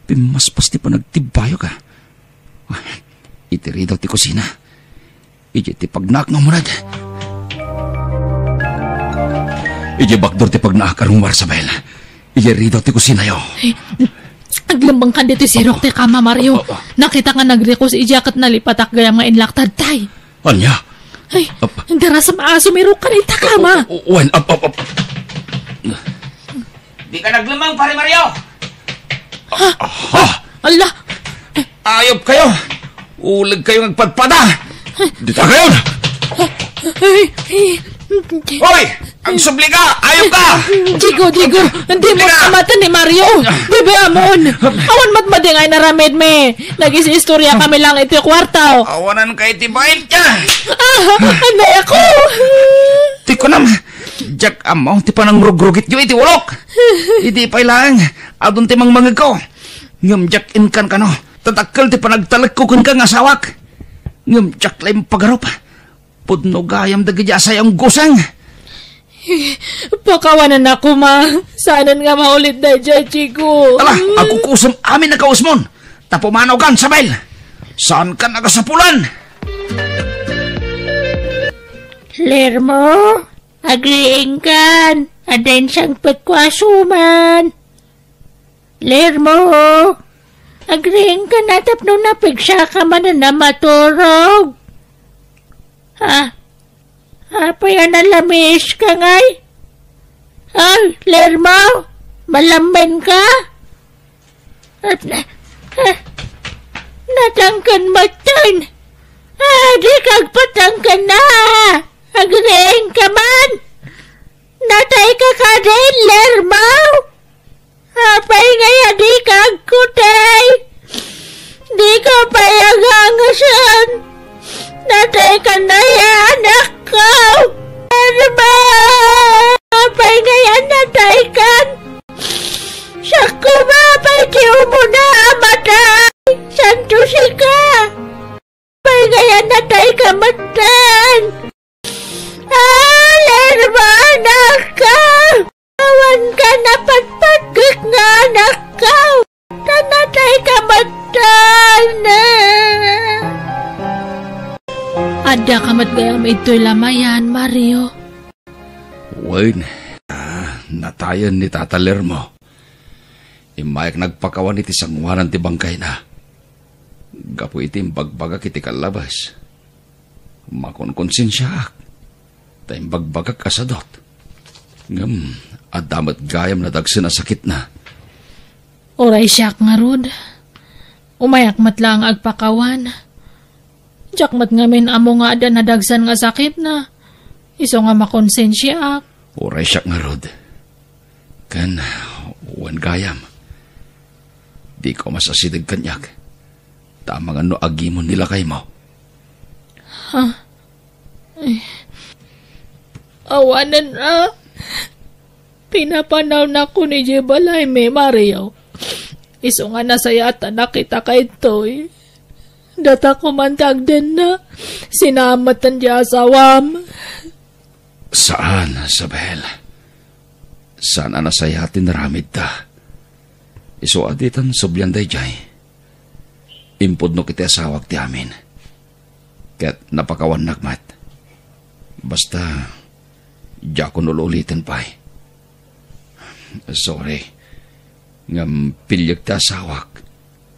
pimmaspas ti panagtibbayok, a. Iti ridaw ti kusina. Idiay ti pagnaak nga umuneg. Idiay bakdor ti pagnaak a rungwar, Isabel. Idiay ridaw ti kusinayo. Ay, aglemmengkan ditoy sirok ti kama, Mario. Oh, oh, oh. Nakitak nga nagrikus idiay ket nalipatak gayam nga inlaktadtay. Ania? Ay, ap- darasem a sumirok kan ita kama. O, o, o, wen, ap, ap, ap. Dika naglemmeng, Pare Mario! Ha? Ha? Ala! Ayop kayo! Uleg kayo nga agpadpada! Dita kayo! Ay, ay. Hoy! Agsubli ka! Ayop ka! Diego, Diego, hindi mo Diego! Kamatan ni Mario! Di ba amon? Awan matmadi nga inaramid mi! Nag-istorya kami lang iti kwarto! Awanan ka iti bain ka! Ah, anay ako! Ti kunam, Diak ammo ti panangrugrugityo iti ulok. Idi pay laeng, adun ti mangmangegko. Ngem diak inkan kano, ta dakkel ti panagtalekko kenka nga asawak. Ngem diak la impagarup. Pudno gayam dagiti asayong guseng. Pakawanan a koma. Saanen nga maulit daydiay, Diego. Ala, agkukusem amin a kausmon. Ta pumanaw kan, Isabel. Saan kan agasapulan? Lermo? Agriingkan, adda insangpetko a suman. Lermo, agriingkan a tapno napigsaka manen a maturog. Ha? Apay a nalamiis ka ngay? Ay, Lermo, malammen ka? At na, ah, natangken metten. Ah, dika agpatangken a. Agriingka man. Natayka kadi, Lermo? Apay ngay a dika agkutay? Dika pay agangasen. Nataykan a ya, anakko. Lermo! Apay ngay a nataykan? Siak koma pay ti umuna a matay. Santo sika. Apay ngay a natayka metten? Ah, Lermo, anakko! Awan ka napatpatgek nga anakko! Ta natayka metten! Addaka met gayam idtoy lamayan, Mario. Wen, ah, natayen ni Tata Lermo. Immayak nagpakawan iti sangoanan ti bangkayna. Gapu iti imbagbagak iti kallabas, makonkonsensiaak, ta imbagbagak a sadut. Ngem adda met gayam nadagsen a sakitna. Uray siak ngarud, umayak met laeng agpakawan. Diak met ngamin ammo nga adda nadagsen nga sakitna, isu nga makonsensiaak. Uray siak ngarud. Ken, wen gayam, dika umas asideg kaniak, ta amangan no agimon ni lakaymo. Ha? Eh, awanen a. Pinapanawnakon idiay balaymi, Mario. Isu nga nasayaat a nakitaka ditoy. Data koman ti agdenna. Sinaamatan ti asawam. Saan, Isabel. Saan a nasayaat ti naramidta. Isu a ditan sublian daydiay. Impudnok iti asawak ti amin. Ket napakawannak met. Basta, diakon ul-uliten pay. Sorry. Ngem piliek ti asawak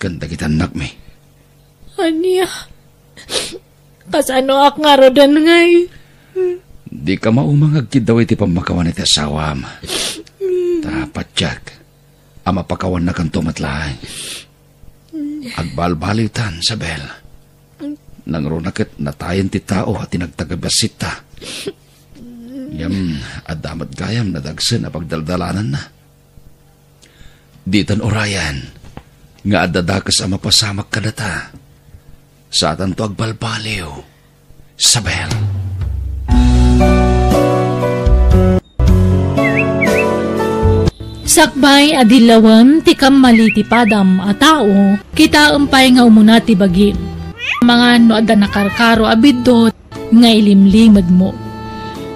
ken dagiti annakmi. Ania? Kasanoak ngaruden ngay? Dika mauma nga agkiddaw iti pammakawan iti asawam. Ta patiek a mapakawannakanto met laeng. Agbalbaliwtan, Isabel. Nangruna ket natayen ti tao a ti nagtagabassitta. Ngem adda met gayam nadagsen a pagdaldalananna. Ditan urayen nga adda dakes a mapasamak kadata. Saatanto agbalbaliw, Isabel. Sakbay a dillawem ti kammali ti padam a tao, kitaem pay nga umuna ti bagim. Amangan no adda nakarkaro a biddut nga ilimlimedmo.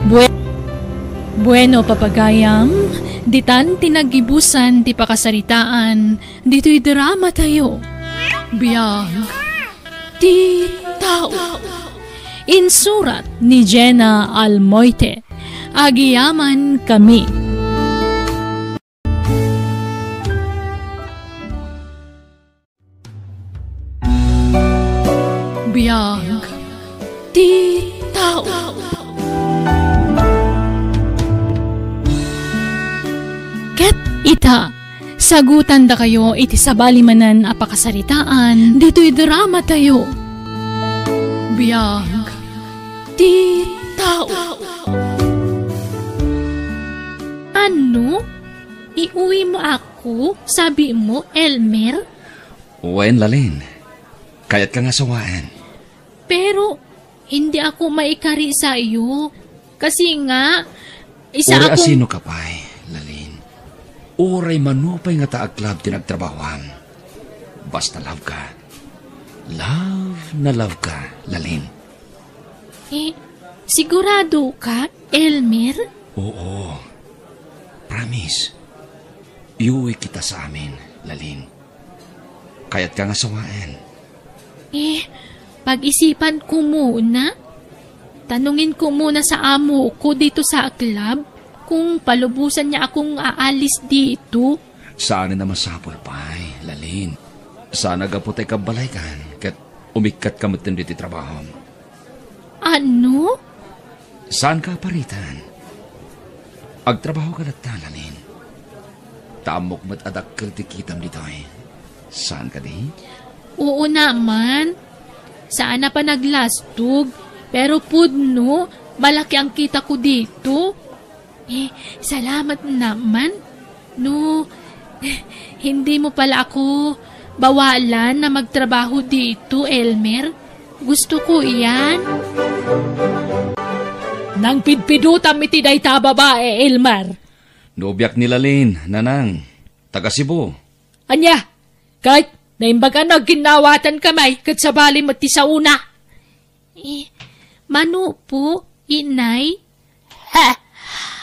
Bue-, bueno, papagayam, Ditan ti naggibusan ti pakasaritaan ditoy dramatayo. Biag ti tao. Insurat ni Jenna Almoite. Agiyaman kami. Biag ti tao. Ket ita, sagutandakayo iti sabali manen a pakasaritaan ditoy dramatayo. Biag ti tao. Ano? Iuwimo ako, sabi mo, Elmer? Wen, Lalin. Kayatka nga sawaen. Pero, hindi ako maikari sa iyo. Kasi nga, isa Uray akong asino ka pay, Lalin. Uray mano pay nga ta a club ti nagtrabahoam. Basta love ka. Love na love ka, Lalin. Eh, sigurado ka, Elmer? Oo. Promise. Iuwi kita sa amin, Lalin. Kayatka nga sawaen. Eh, pag-isipan ko muna. Tanungin ko muna sa amo ko dito sa club kung palubusan niya akong aalis dito. Saan a masapul pay, Lalin. Sana gapu ta ikabbalaykan, ket umikkat ka metten ditoy trabahom. Ano? Saan ka aparitan? Agtrabaho ka latta, Lalin. Ta ammok met a dakkel ti kitam ditoy. Saan kadi? Oo naman. Saan a panaglastog. Pero pudno, malaki ang kita ko dito. Eh, salamat naman. No, hindi mo pala ako bawalan na magtrabaho dito, Elmer. Gusto ko iyan. Nangpidpidutam iti dayta a babae, Elmer. Nobiak ni Lalin, Nanang. Taga Cebu. Ania? Ket, naimbag a nagginnawatanka met, ket sabali met ti saona. Eh, mano po, inay? Ha?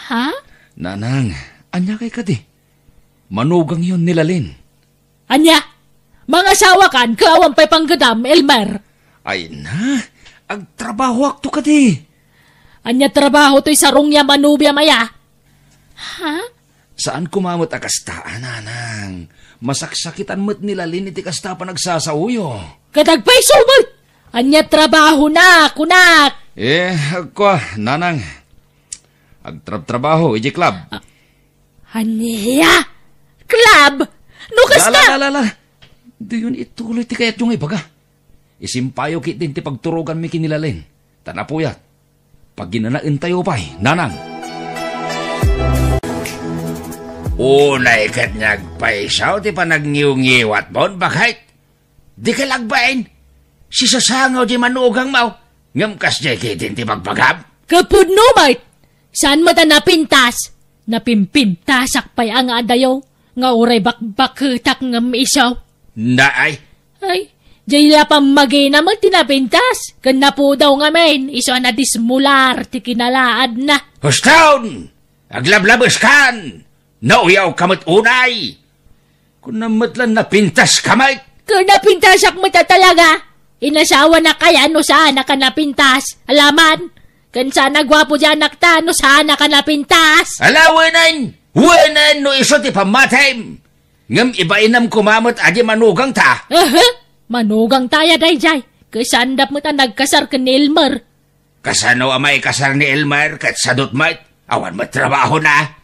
Ha? Nanang, ania kay kadi? Manugangyon ni Lalin. Ania? Mangasawakan, ket awan pay panggedam, Elmer? Ay na, agtrabahoakto kadi. Ania trabaho toy sarong ya manubiam aya? Ha? Saan koma met a kasta, Nanang. Masaksakitan met ni Lalin iti kasta a panagsasaoyo. Ket agpayso met! Ania trabahona, kunak? Eh, agkua, Nanang. Agtrabtrabaho iti club. Ah, ania? Club? No kasta? La, la, la, la, la. Diyon ituloy ti kayatyo nga ibaga. Isimpayo ketdin ti pagturoganmi ken ni Lalin. Ta napuyat. Paginanaentayo pay, Nanang. Unay ket nga agpayso ti panagngiwngiwatmon, baket. Dika la agbain. Sisasangaw di manugangmo. Ngem kasdiay ketdin ti bagbagam? Ket pudno met. Saan met a napintas? Napimpintasak pay a nga adayo, nga uray bakbaketak ngem isu. Naay. Ay, diay la pammagina met ti napintas, ken napudaw ngamin, isu a nadismular ti kinalaadna. Huston! Aglablabeskan! Nauyawka met unay! Kunam met la napintaska met? Ket napintasak met a talaga. Inasawanak aya no saanak a napintas. Alaman, ken saan a guapo diay anakta no saanak a napintas. Ala, wenen! Wenen no isu ti pammatim! Ngem ibainam koma met a di manugangta. Aha! Manugangta aya daydiay. Ket saandam met a nagkasar ken ni Elmer. Kasano a maikasar ni Elmer ket sadut met? Awan met trabahona.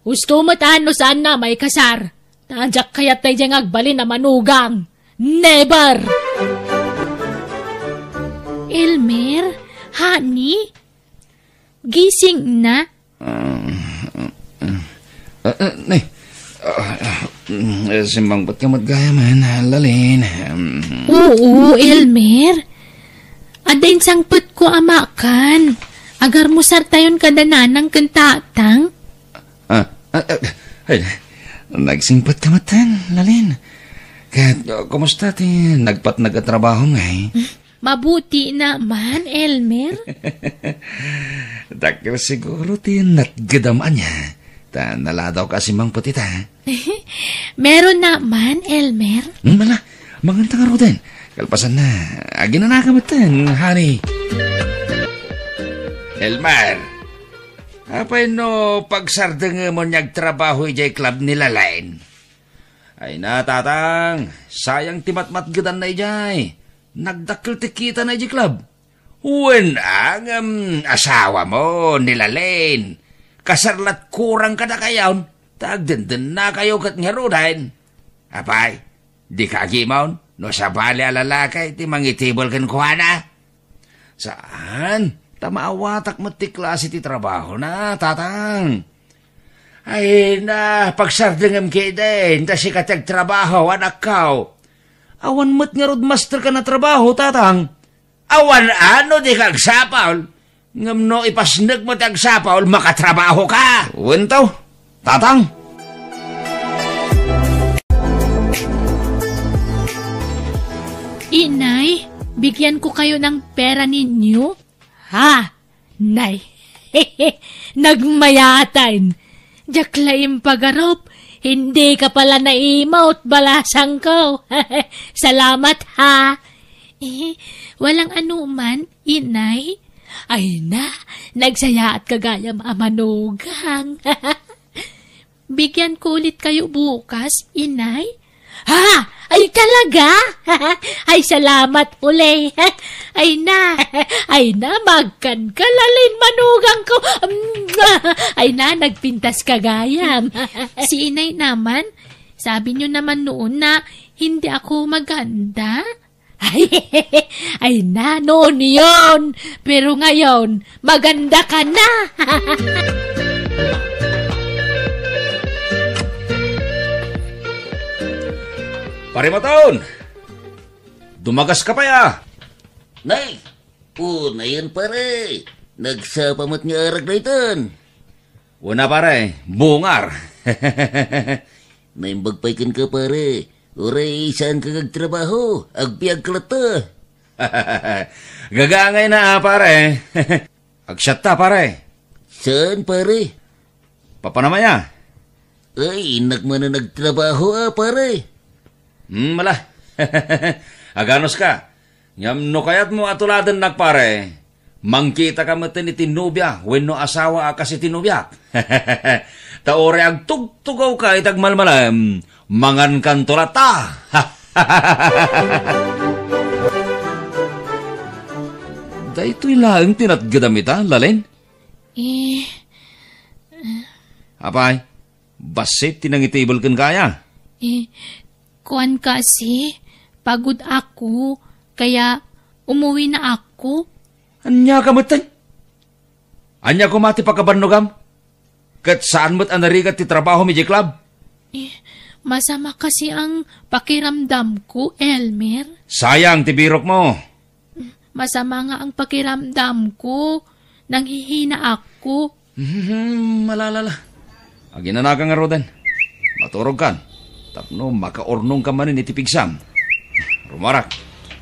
Husto met a no saanna a maikasar. Ta diak kayat daydiay nga agbalin a manugang. Never! Elmer, honey, gising na. Ah, ah, ah, ah, nay. Ah, ah, mm, eh, simmangpet ka met gayam, Lalin. Mm. Oo, Elmer. Adda insangpetko a makan. Agarmusartayon kada nanang ken tatang. Ah, ah, ah, ay, nagsingpet ka met, Lalin. Ket, uh, kumusta ti nagpatnag a trabahom ngay? Hmm? Mabuti naman, Elmer. Dakkel siguro ti natgedam ania. Ta naladawka a simmangpet ita. Meron naman, Elmer. Hmm, ala, manganta ngaruden. Kalpasanna, aginanaka metten, honey. Elmer, apay no pagsardengemon nga agtrabaho idiay club ni Lalain? Ay na, Tatang, sayang ti matmatgedanna idiay. Nagdakkel ti kitana idiay club. Wen, a, ngem asawamo, ni Lalain. Kasar la't kurang kadakayon, ta agdendennakayo ket ngaruden. Apay, dika agimon no sabali a lalaki ti mangitibel kenkuana? Saan, ta maawatak met ti klase ti trabahona, Tatang. Ay na, pagsardengem ketdin, ta sika ti agtrabaho, anakko. Awan met ngarud masterka a trabaho, Tatang. Awan a no dika agsapul, ngem no ipasnekmo ti agsapul, makatrabahoka. Wen to, Tatang. Inay, bigyan ko kayo ng pera ninyo? Ha? Nay, nagmayatan. Diak la impagarup, hindi ka pala naimot, balasangko. Salamat, ha? Eh, walang anuman, inay. Ay na, nagsayaat ka gayam a manugang. Bigyan ko ulit kayo bukas, inay? Ha? Ay, talaga? Ay, salamat uli. Ay na, ay na, magkan ka, Lalin, manugang ko. Ay na, nagpintas ka gayam. Si inay naman, sabi niyo naman noon na hindi ako maganda. Ay, ay na, noon yun. Pero ngayon, maganda ka na. Pare Maton, dumagas ka pay, a. Nay, o, nayon, pare. Nagsapa met nga arag daytan. Wen a, pare, bungar. Naimbag pay kenka, pare. Uray, saan ka agtrabaho? Agbiag ka latta. Gagangay na, a, pare. Agsiatta, pare. Saan, pare? Papanamaya. Ay, innak manen agtrabaho, a, pare. Hmm, mala. Aganus ka. Ngem no kayatmo a tuladennak, pare, mangkitaka metten iti nobia wenno asawa a kas iti nobiak. Ta uray agtugtugawka iti agmalmalem, mangankanto latta. Daytoy laeng ti natgedam ita, Lalin? Eh. Apay, bassit ti nangitibel kenka aya? Eh, kuan kasi, pagod ako, kaya umuwi na ako. Ania ka metten? Ania koma ti pakabannogam? Ket saan met a narigat ti trabahom idiay club? Eh, masama kasi ang pakiramdam ko, Elmer. Sayang ti birokmo. Masama nga ang pakiramdam ko. Nanghihina ako. Hmm, malalala. Aginanaka ngaruden. Maturogkan. Tapno makaurnongka manen iti pigsam. Rumarak.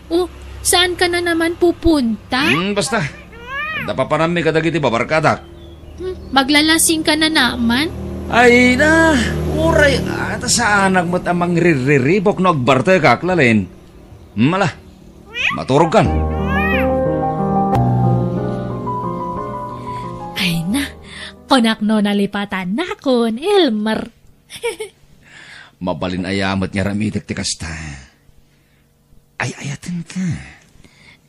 Oh, saan ka na naman pupunta? Hmm, basta. Adda papanammi kadagiti babarkadak. Hmm, maglalasing ka na naman? Ay na, uray, ata saanak met a mangririribok no agbartekak, Lalin. Hmm, ala, maturogkan. Ay na, kunak no nalipatanakon, Elmer. Mabalin aya met nga aramidek ti kasta. Ay-ayatenka.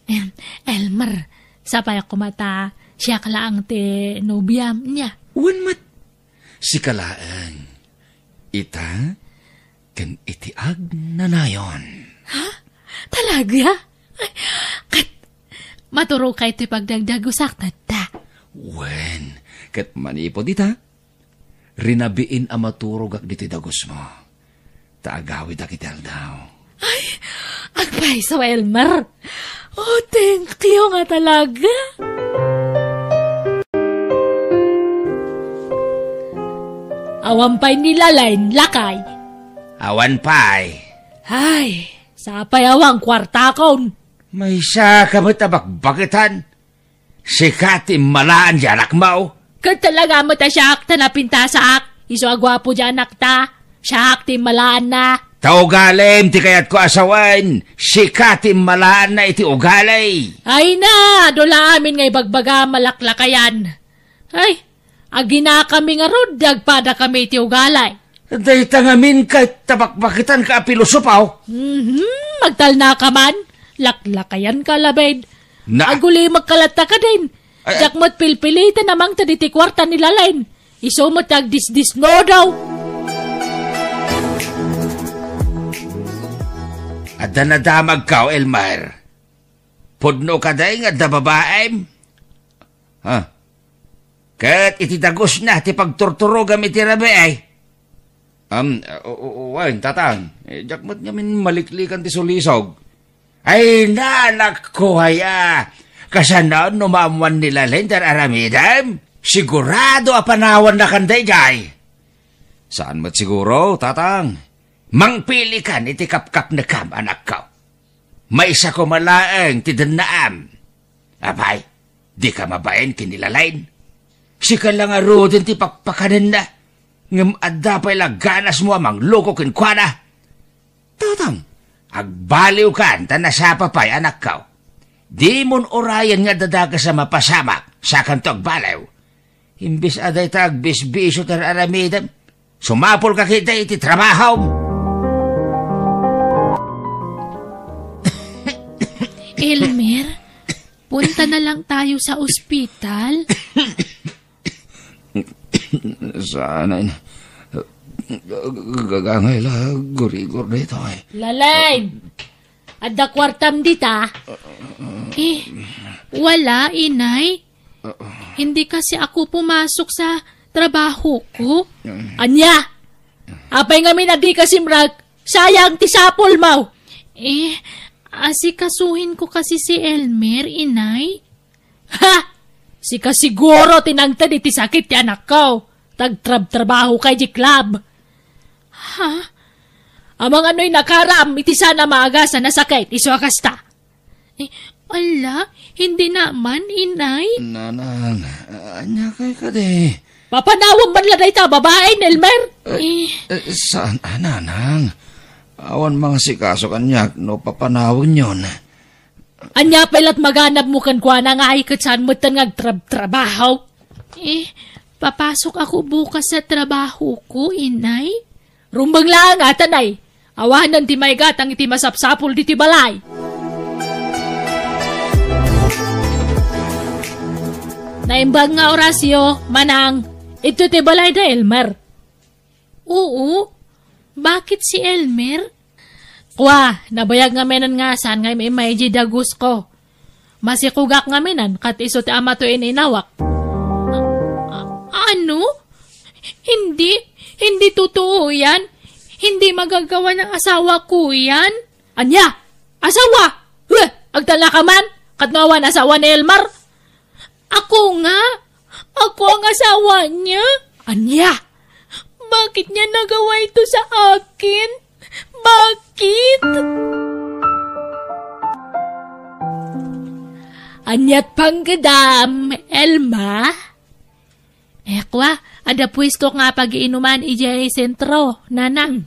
Em, Elmer, sapay a koma ta siak laeng ti nobiam, nia? Wen met, sika laeng. Ita ken iti agnanayon. Ha? Talaga? Ay, ket maturogka iti pagdagdagusak, tatta. Wen, ket manipud ita, rinabiin a maturogak ditoy dagusmo, ta agawidak iti aldaw. Ay, agpayso, Elmer. Oh, thank you nga talaga. Awan pay ni Lalin, lakay? Awan pay. Ay, sapay awan kuartakon. Maysa ka met a bakbaketan. Sika ti immalaan ti anakmo. Ket talaga met a siak ta napintasak. Isu a guapo diay anakta, siak ti immalaanna. Ta ugalim ti kayatko a sawen, sika ti immalaanna iti ugali. Ay na, adu la amin nga ibagbagam a laklakayan. Ay, aginakami ngarud, agpadakami iti ugali. Dayta ngamin ket ta bakbakitanka a pilosopo. Mhm, agtalnaka man. Laklakayanka, Labed. Na- Agulimekka latta kadin. Ay, ay. Diak met pilpiliten a mangted iti kuarta ni Lalain. Isu met ti agdisdisnudaw. Adda nadamagko, Elmer. Pudno kadi nga adda babaem? Ha? Ket iti dagusna ti pagturturogam iti rabii? Am, o, o, o, wen, tatang. Eh, diak met ngamin maliklikan ti sulisog. Ay, nanakko, aya. Kasano no maammuan ni Lalain ti ar-aramidem? Sigurado a panawannakan daydiay. Saan met siguro, tatang? Mangpilikan iti kapkapnekam, anakko. Maysa koma laeng ti dennaam. Apay, dika mabain ken ni Lalain. Sika la ngaruden ti pakpakanenna, ngem adda pay la ganasmo a mangloko kenkuana. Tatang, agbaliwkan ta nasapa pay, anakko. Dimon urayen nga adda dakes a mapasamak, sakanto agbaliw. Imbes a dayta agbisbisio ti ar-aramidem, sumapulka ketdi iti trabahom. Elmer, punta na lang tayo sa ospital. Saan ay na-, gagangay la, gurigor daytoy. Lalain! Adda kuartam dita? Eh, wala, inay. Hindi kasi ako pumasok sa trabaho ko. Ania? Apay ngamin a dika simrek? Sayang ti sapulmo. Eh, asikasuhin ko kasi si Elmer, inay. Ha? Sika siguro ti nangted iti sakit ti anakko. Tagtrabtrabahoka idiay club. Ha? Amangan no inakaram iti saan a maagasan a sakit isu a kasta. Eh, ala, hindi naman, inay. Nanang, ania kay kadi? Papanawem man la dayta a babai, Elmer. Eh, eh, saan a, nanang? Awan mangasikaso kaniak no papanawenyon. Ania pay lat maganabmo kenkuana nga ay ket saan metten nga agtrabtrabaho? Eh, papasok ako bukas sa trabaho ko, inay. Rumbeng laeng, atanay. Awanen ti maigatang iti masapsapul ditoy balay. Naimbag nga, Horacio, manang, ito ti balay da Elmer. Oo. Bakit si Elmer? Kua, nabayag ngaminen nga saan nga im-immay idiay dagusko. Masikogak ngaminen, ket isu ti ama to in-inawak. A-, a-, ano? Hindi, hindi totoo yan. Hindi magagawa ng asawa ko yan. Ania? Asawa? Huh! Agtalnaka man? Ket no awan asawa ni Elmer? Ako nga? Ako ang asawa niya? Ania? Bakit niya nagawa ito sa akin? Bakit? Aniat pangkedam, Elma? Eh, kua, adda puesto nga pagiinuman idiay sentro, nanang.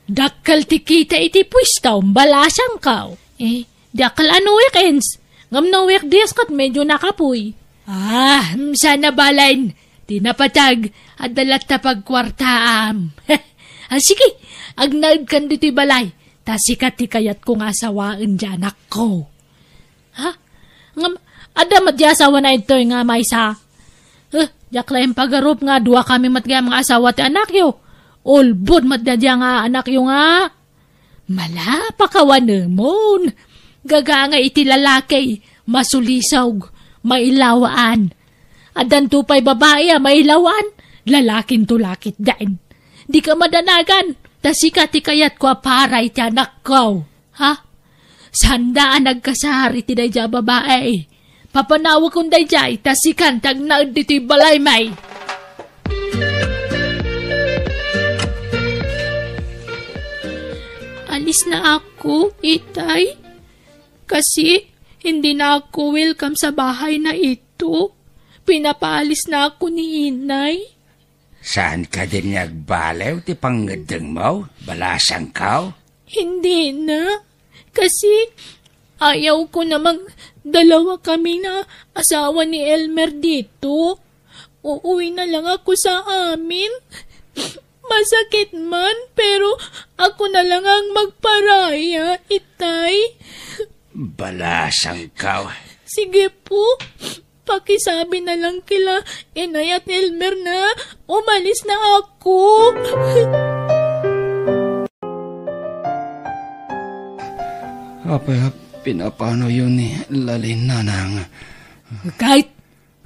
Dakkel ti kita iti puesto, balasangko. Eh, dakkel a no weekends. Ngem no weekdays ket medyo nakapuy. Ah, mm, sana balen. Ti napatag, adda latta pagkuartaam. Ah, sige, agnaedkan ditoy balay. Ta sika ti kayatko nga asawaen ti anakko. Ha? Ngem, adda met di asawana ditoy nga maysa? Eh, diak la impagarup nga dua kami met gayam nga asawa ti anakyo. Ulbod met daydiay nga anakyo nga. Malapakawanemon. Gagangay iti lalaki, masulisog, mailawaan. Addanto pay babai a mailawaan, lalakinto la ketdin. Dika madanagan, ta sika ti kayatko a para iti anakko. Ha? Sanda a nagkasar iti daydiay a babai. Papanawekon daydiay, ta sikan ti agnaed ditoy balaymi. Alis na ako, itay. Kasi, hindi na ako welcome sa bahay na ito. Pinapaalis na ako ni inay. Saan kadin nga agbaliw ti pangngeddengmo, balasangko? Hindi na. Kasi ayaw ko na magdalawa kami na asawa ni Elmer dito. Uuwi na lang ako sa amin. Masakit man, pero ako na lang ang magparaya, itay. Balasangko. Sige po. Pakisabi na lang kila Inay at Elmer na umalis na ako. Apay a pinapanoyo ni Lalin, nanang? Kahit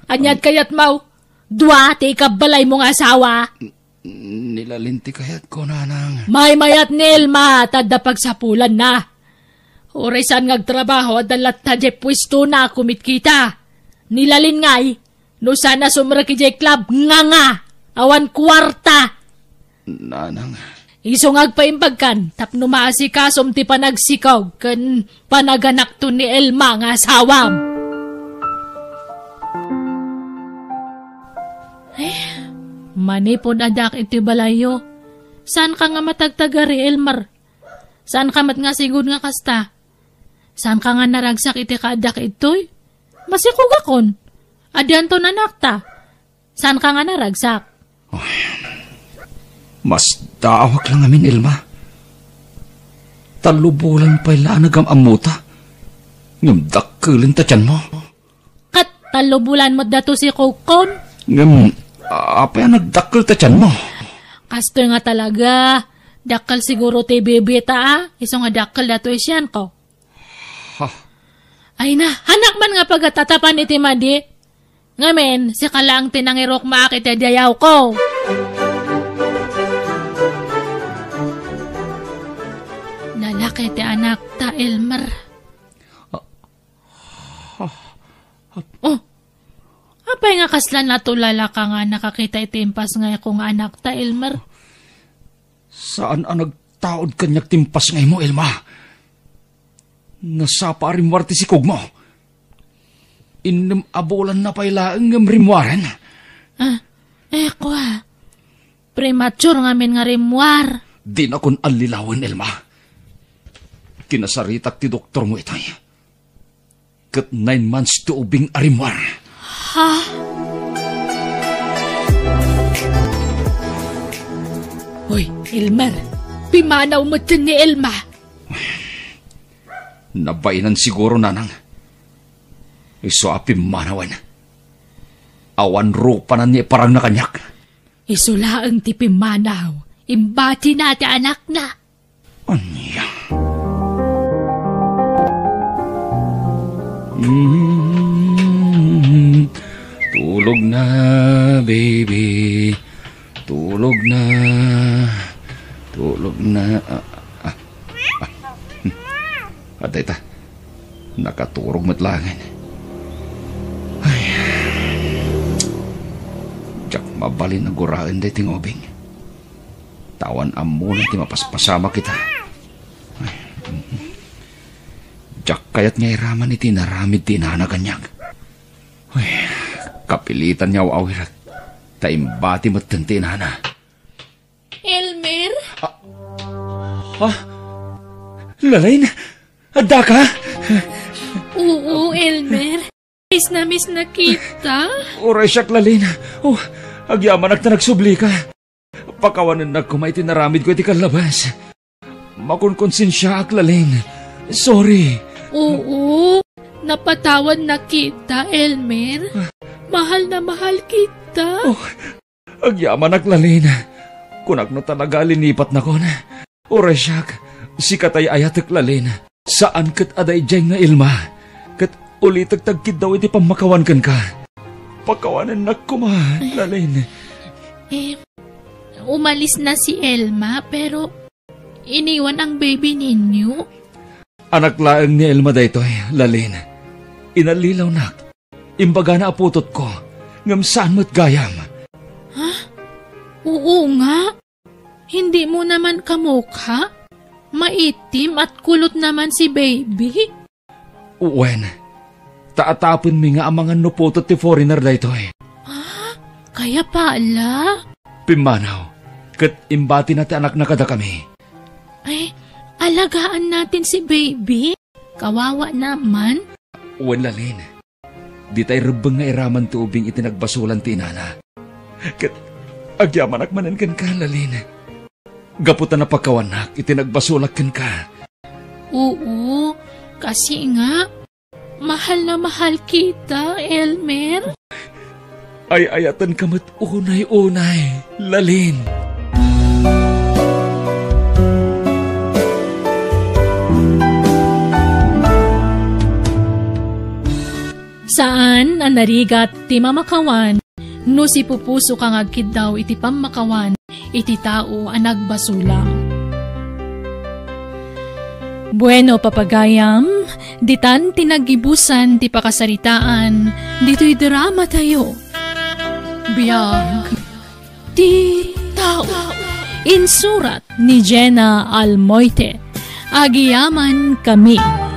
ania't kayatmo, dua ti ikabbalaymo nga asawa. Ni Lalin ti kayatko, nanang. Maymayat ni Elma, ta adda pagsapulanna. Uray saan nga agtrabaho, adda latta diay puestona a kumitkita. Ni Lalin ngay, no saan a sumrek idiay club, nganga, awan kuarta. Nanang. Isu nga agpaimbagkan tapno maasikasom ti panagsikog ken panaganakto ni Elma nga asawam. Eh, manipud addak iti balayyo, saanka nga matagtagari, Elmer? Saanka met nga sigud nga kasta? Saanka nga naragsak iti kaaddak ittoy? Masikogakon. Adianton anakta. Saanka nga naragsak? Ay, masdaawak la ngamin, Elma. Tallo bulan pay la a nagam-ammota. Ngem dakkelen ta tianmo. Ket tallo bulan met dato sikogkon. Ngem, apay a nagdakkel ta tianmo? Kastoy nga talaga. Dakkel siguro ti bibita, a. Isu nga dakkel dato isianko. Ha? Ay na, hanak man nga pagatatapan iti madi. Ngamin, sika laeng ti nangirukmaak iti dayawko. Lalaki ti anakta, Elmer. Ah, ah, ah. Oh, apay nga kasla natulala ka nga nakakita iti impasngayko nga anakta, Elmer? Saan a nagtaud kaniak ti impasngaymo, Elma. Nasapa a rimmuar ti sikogmo. Innem a bulanna pay laeng ngem rimmuaren. Ah, eh, kua. Premature ngamin nga rimmuar. Dinakon allilawen, Elma. Kinasaritak ti doktormo itay. Ket nine months ti ubing a rimmuar. Ha? Hoy, Elmer, pimmanaw metten ni Elma. Nabainan siguro, nanang. Isu a pimmanawen. Awan rupanan nga iparangna kaniak. Isu laeng ti pimmanaw. Imbatina ti anakna. Ania? Mm, tulog na, baby. Tulog na. Tulog na. Ah, ah, ah. Hmm. Adda ita. Nakaturog met laengen. Ay. Diak mabalin a guraen daytoy nga ubing. Ta awan ammona ti mapaspasamak ita. Ay, mhm. Diak kayat nga iraman iti inaramid ti inana kaniak. Ay, kapilitan nga aw-awirek. Ta imbati metten ti inana. Elmer? Ah, ah, Lalin? Addaka? Oo, Elmer. Miss na miss na kita. Uray siak, Lalin. Oh, agyamanak ta nagsublika. Pakawanennak koma iti naramidko iti kallabas. Makonkonsensiaak, Lalin. Sorry. Oo, napatawad na kita, Elmer. Mahal na mahal kita. Oh, agyamanak, Lalin. Kunak no talaga a linipatnakon. Uray siak, sika tay ayatek, Lalin. Saan ket a daydiay nga Elma. Ket ulitek ti agkiddaw iti pammakawan kenka. Pakawanennak koma, Lalin. Eh, umalis na si Elma, pero iniwan ang baby ninyo? Anak laeng ni Elma daytoy, Lalin. Inallilawnak. Imbagana a putotko, ngem saan met gayam. Ha? Oo nga. Hindi mo naman kamukha. Maitim at kulot naman si baby. Wen, ta atapenmi nga amangan no putot ti foreigner daytoy. Ah, kaya pala. Pimmanaw, ket imbatina ti anakna kadakami. Ay, alagaan natin si baby. Kawawa naman. Wen, Lalin. Ditay rebbeng nga iraman ti ubing iti nagbasolan ti inana. Ket agyamanak manen kenka, Lalin. Gapu ta napakawannak iti nagbasolak kenka. Oo, kasi nga, mahal na mahal kita, Elmer. Ay-ayatenka met unay-unay, Lalin. Saan a narigat ti mamakawan no sipupusoka nga agkiddaw iti pammakawan iti tao a nagbasolam. Bueno, papagayam, ditan ti naggibusan ti pakasaritaan ditoy drama tayo. Biag ti tao. Insurat ni Jenna Almoite. Agiyaman kami.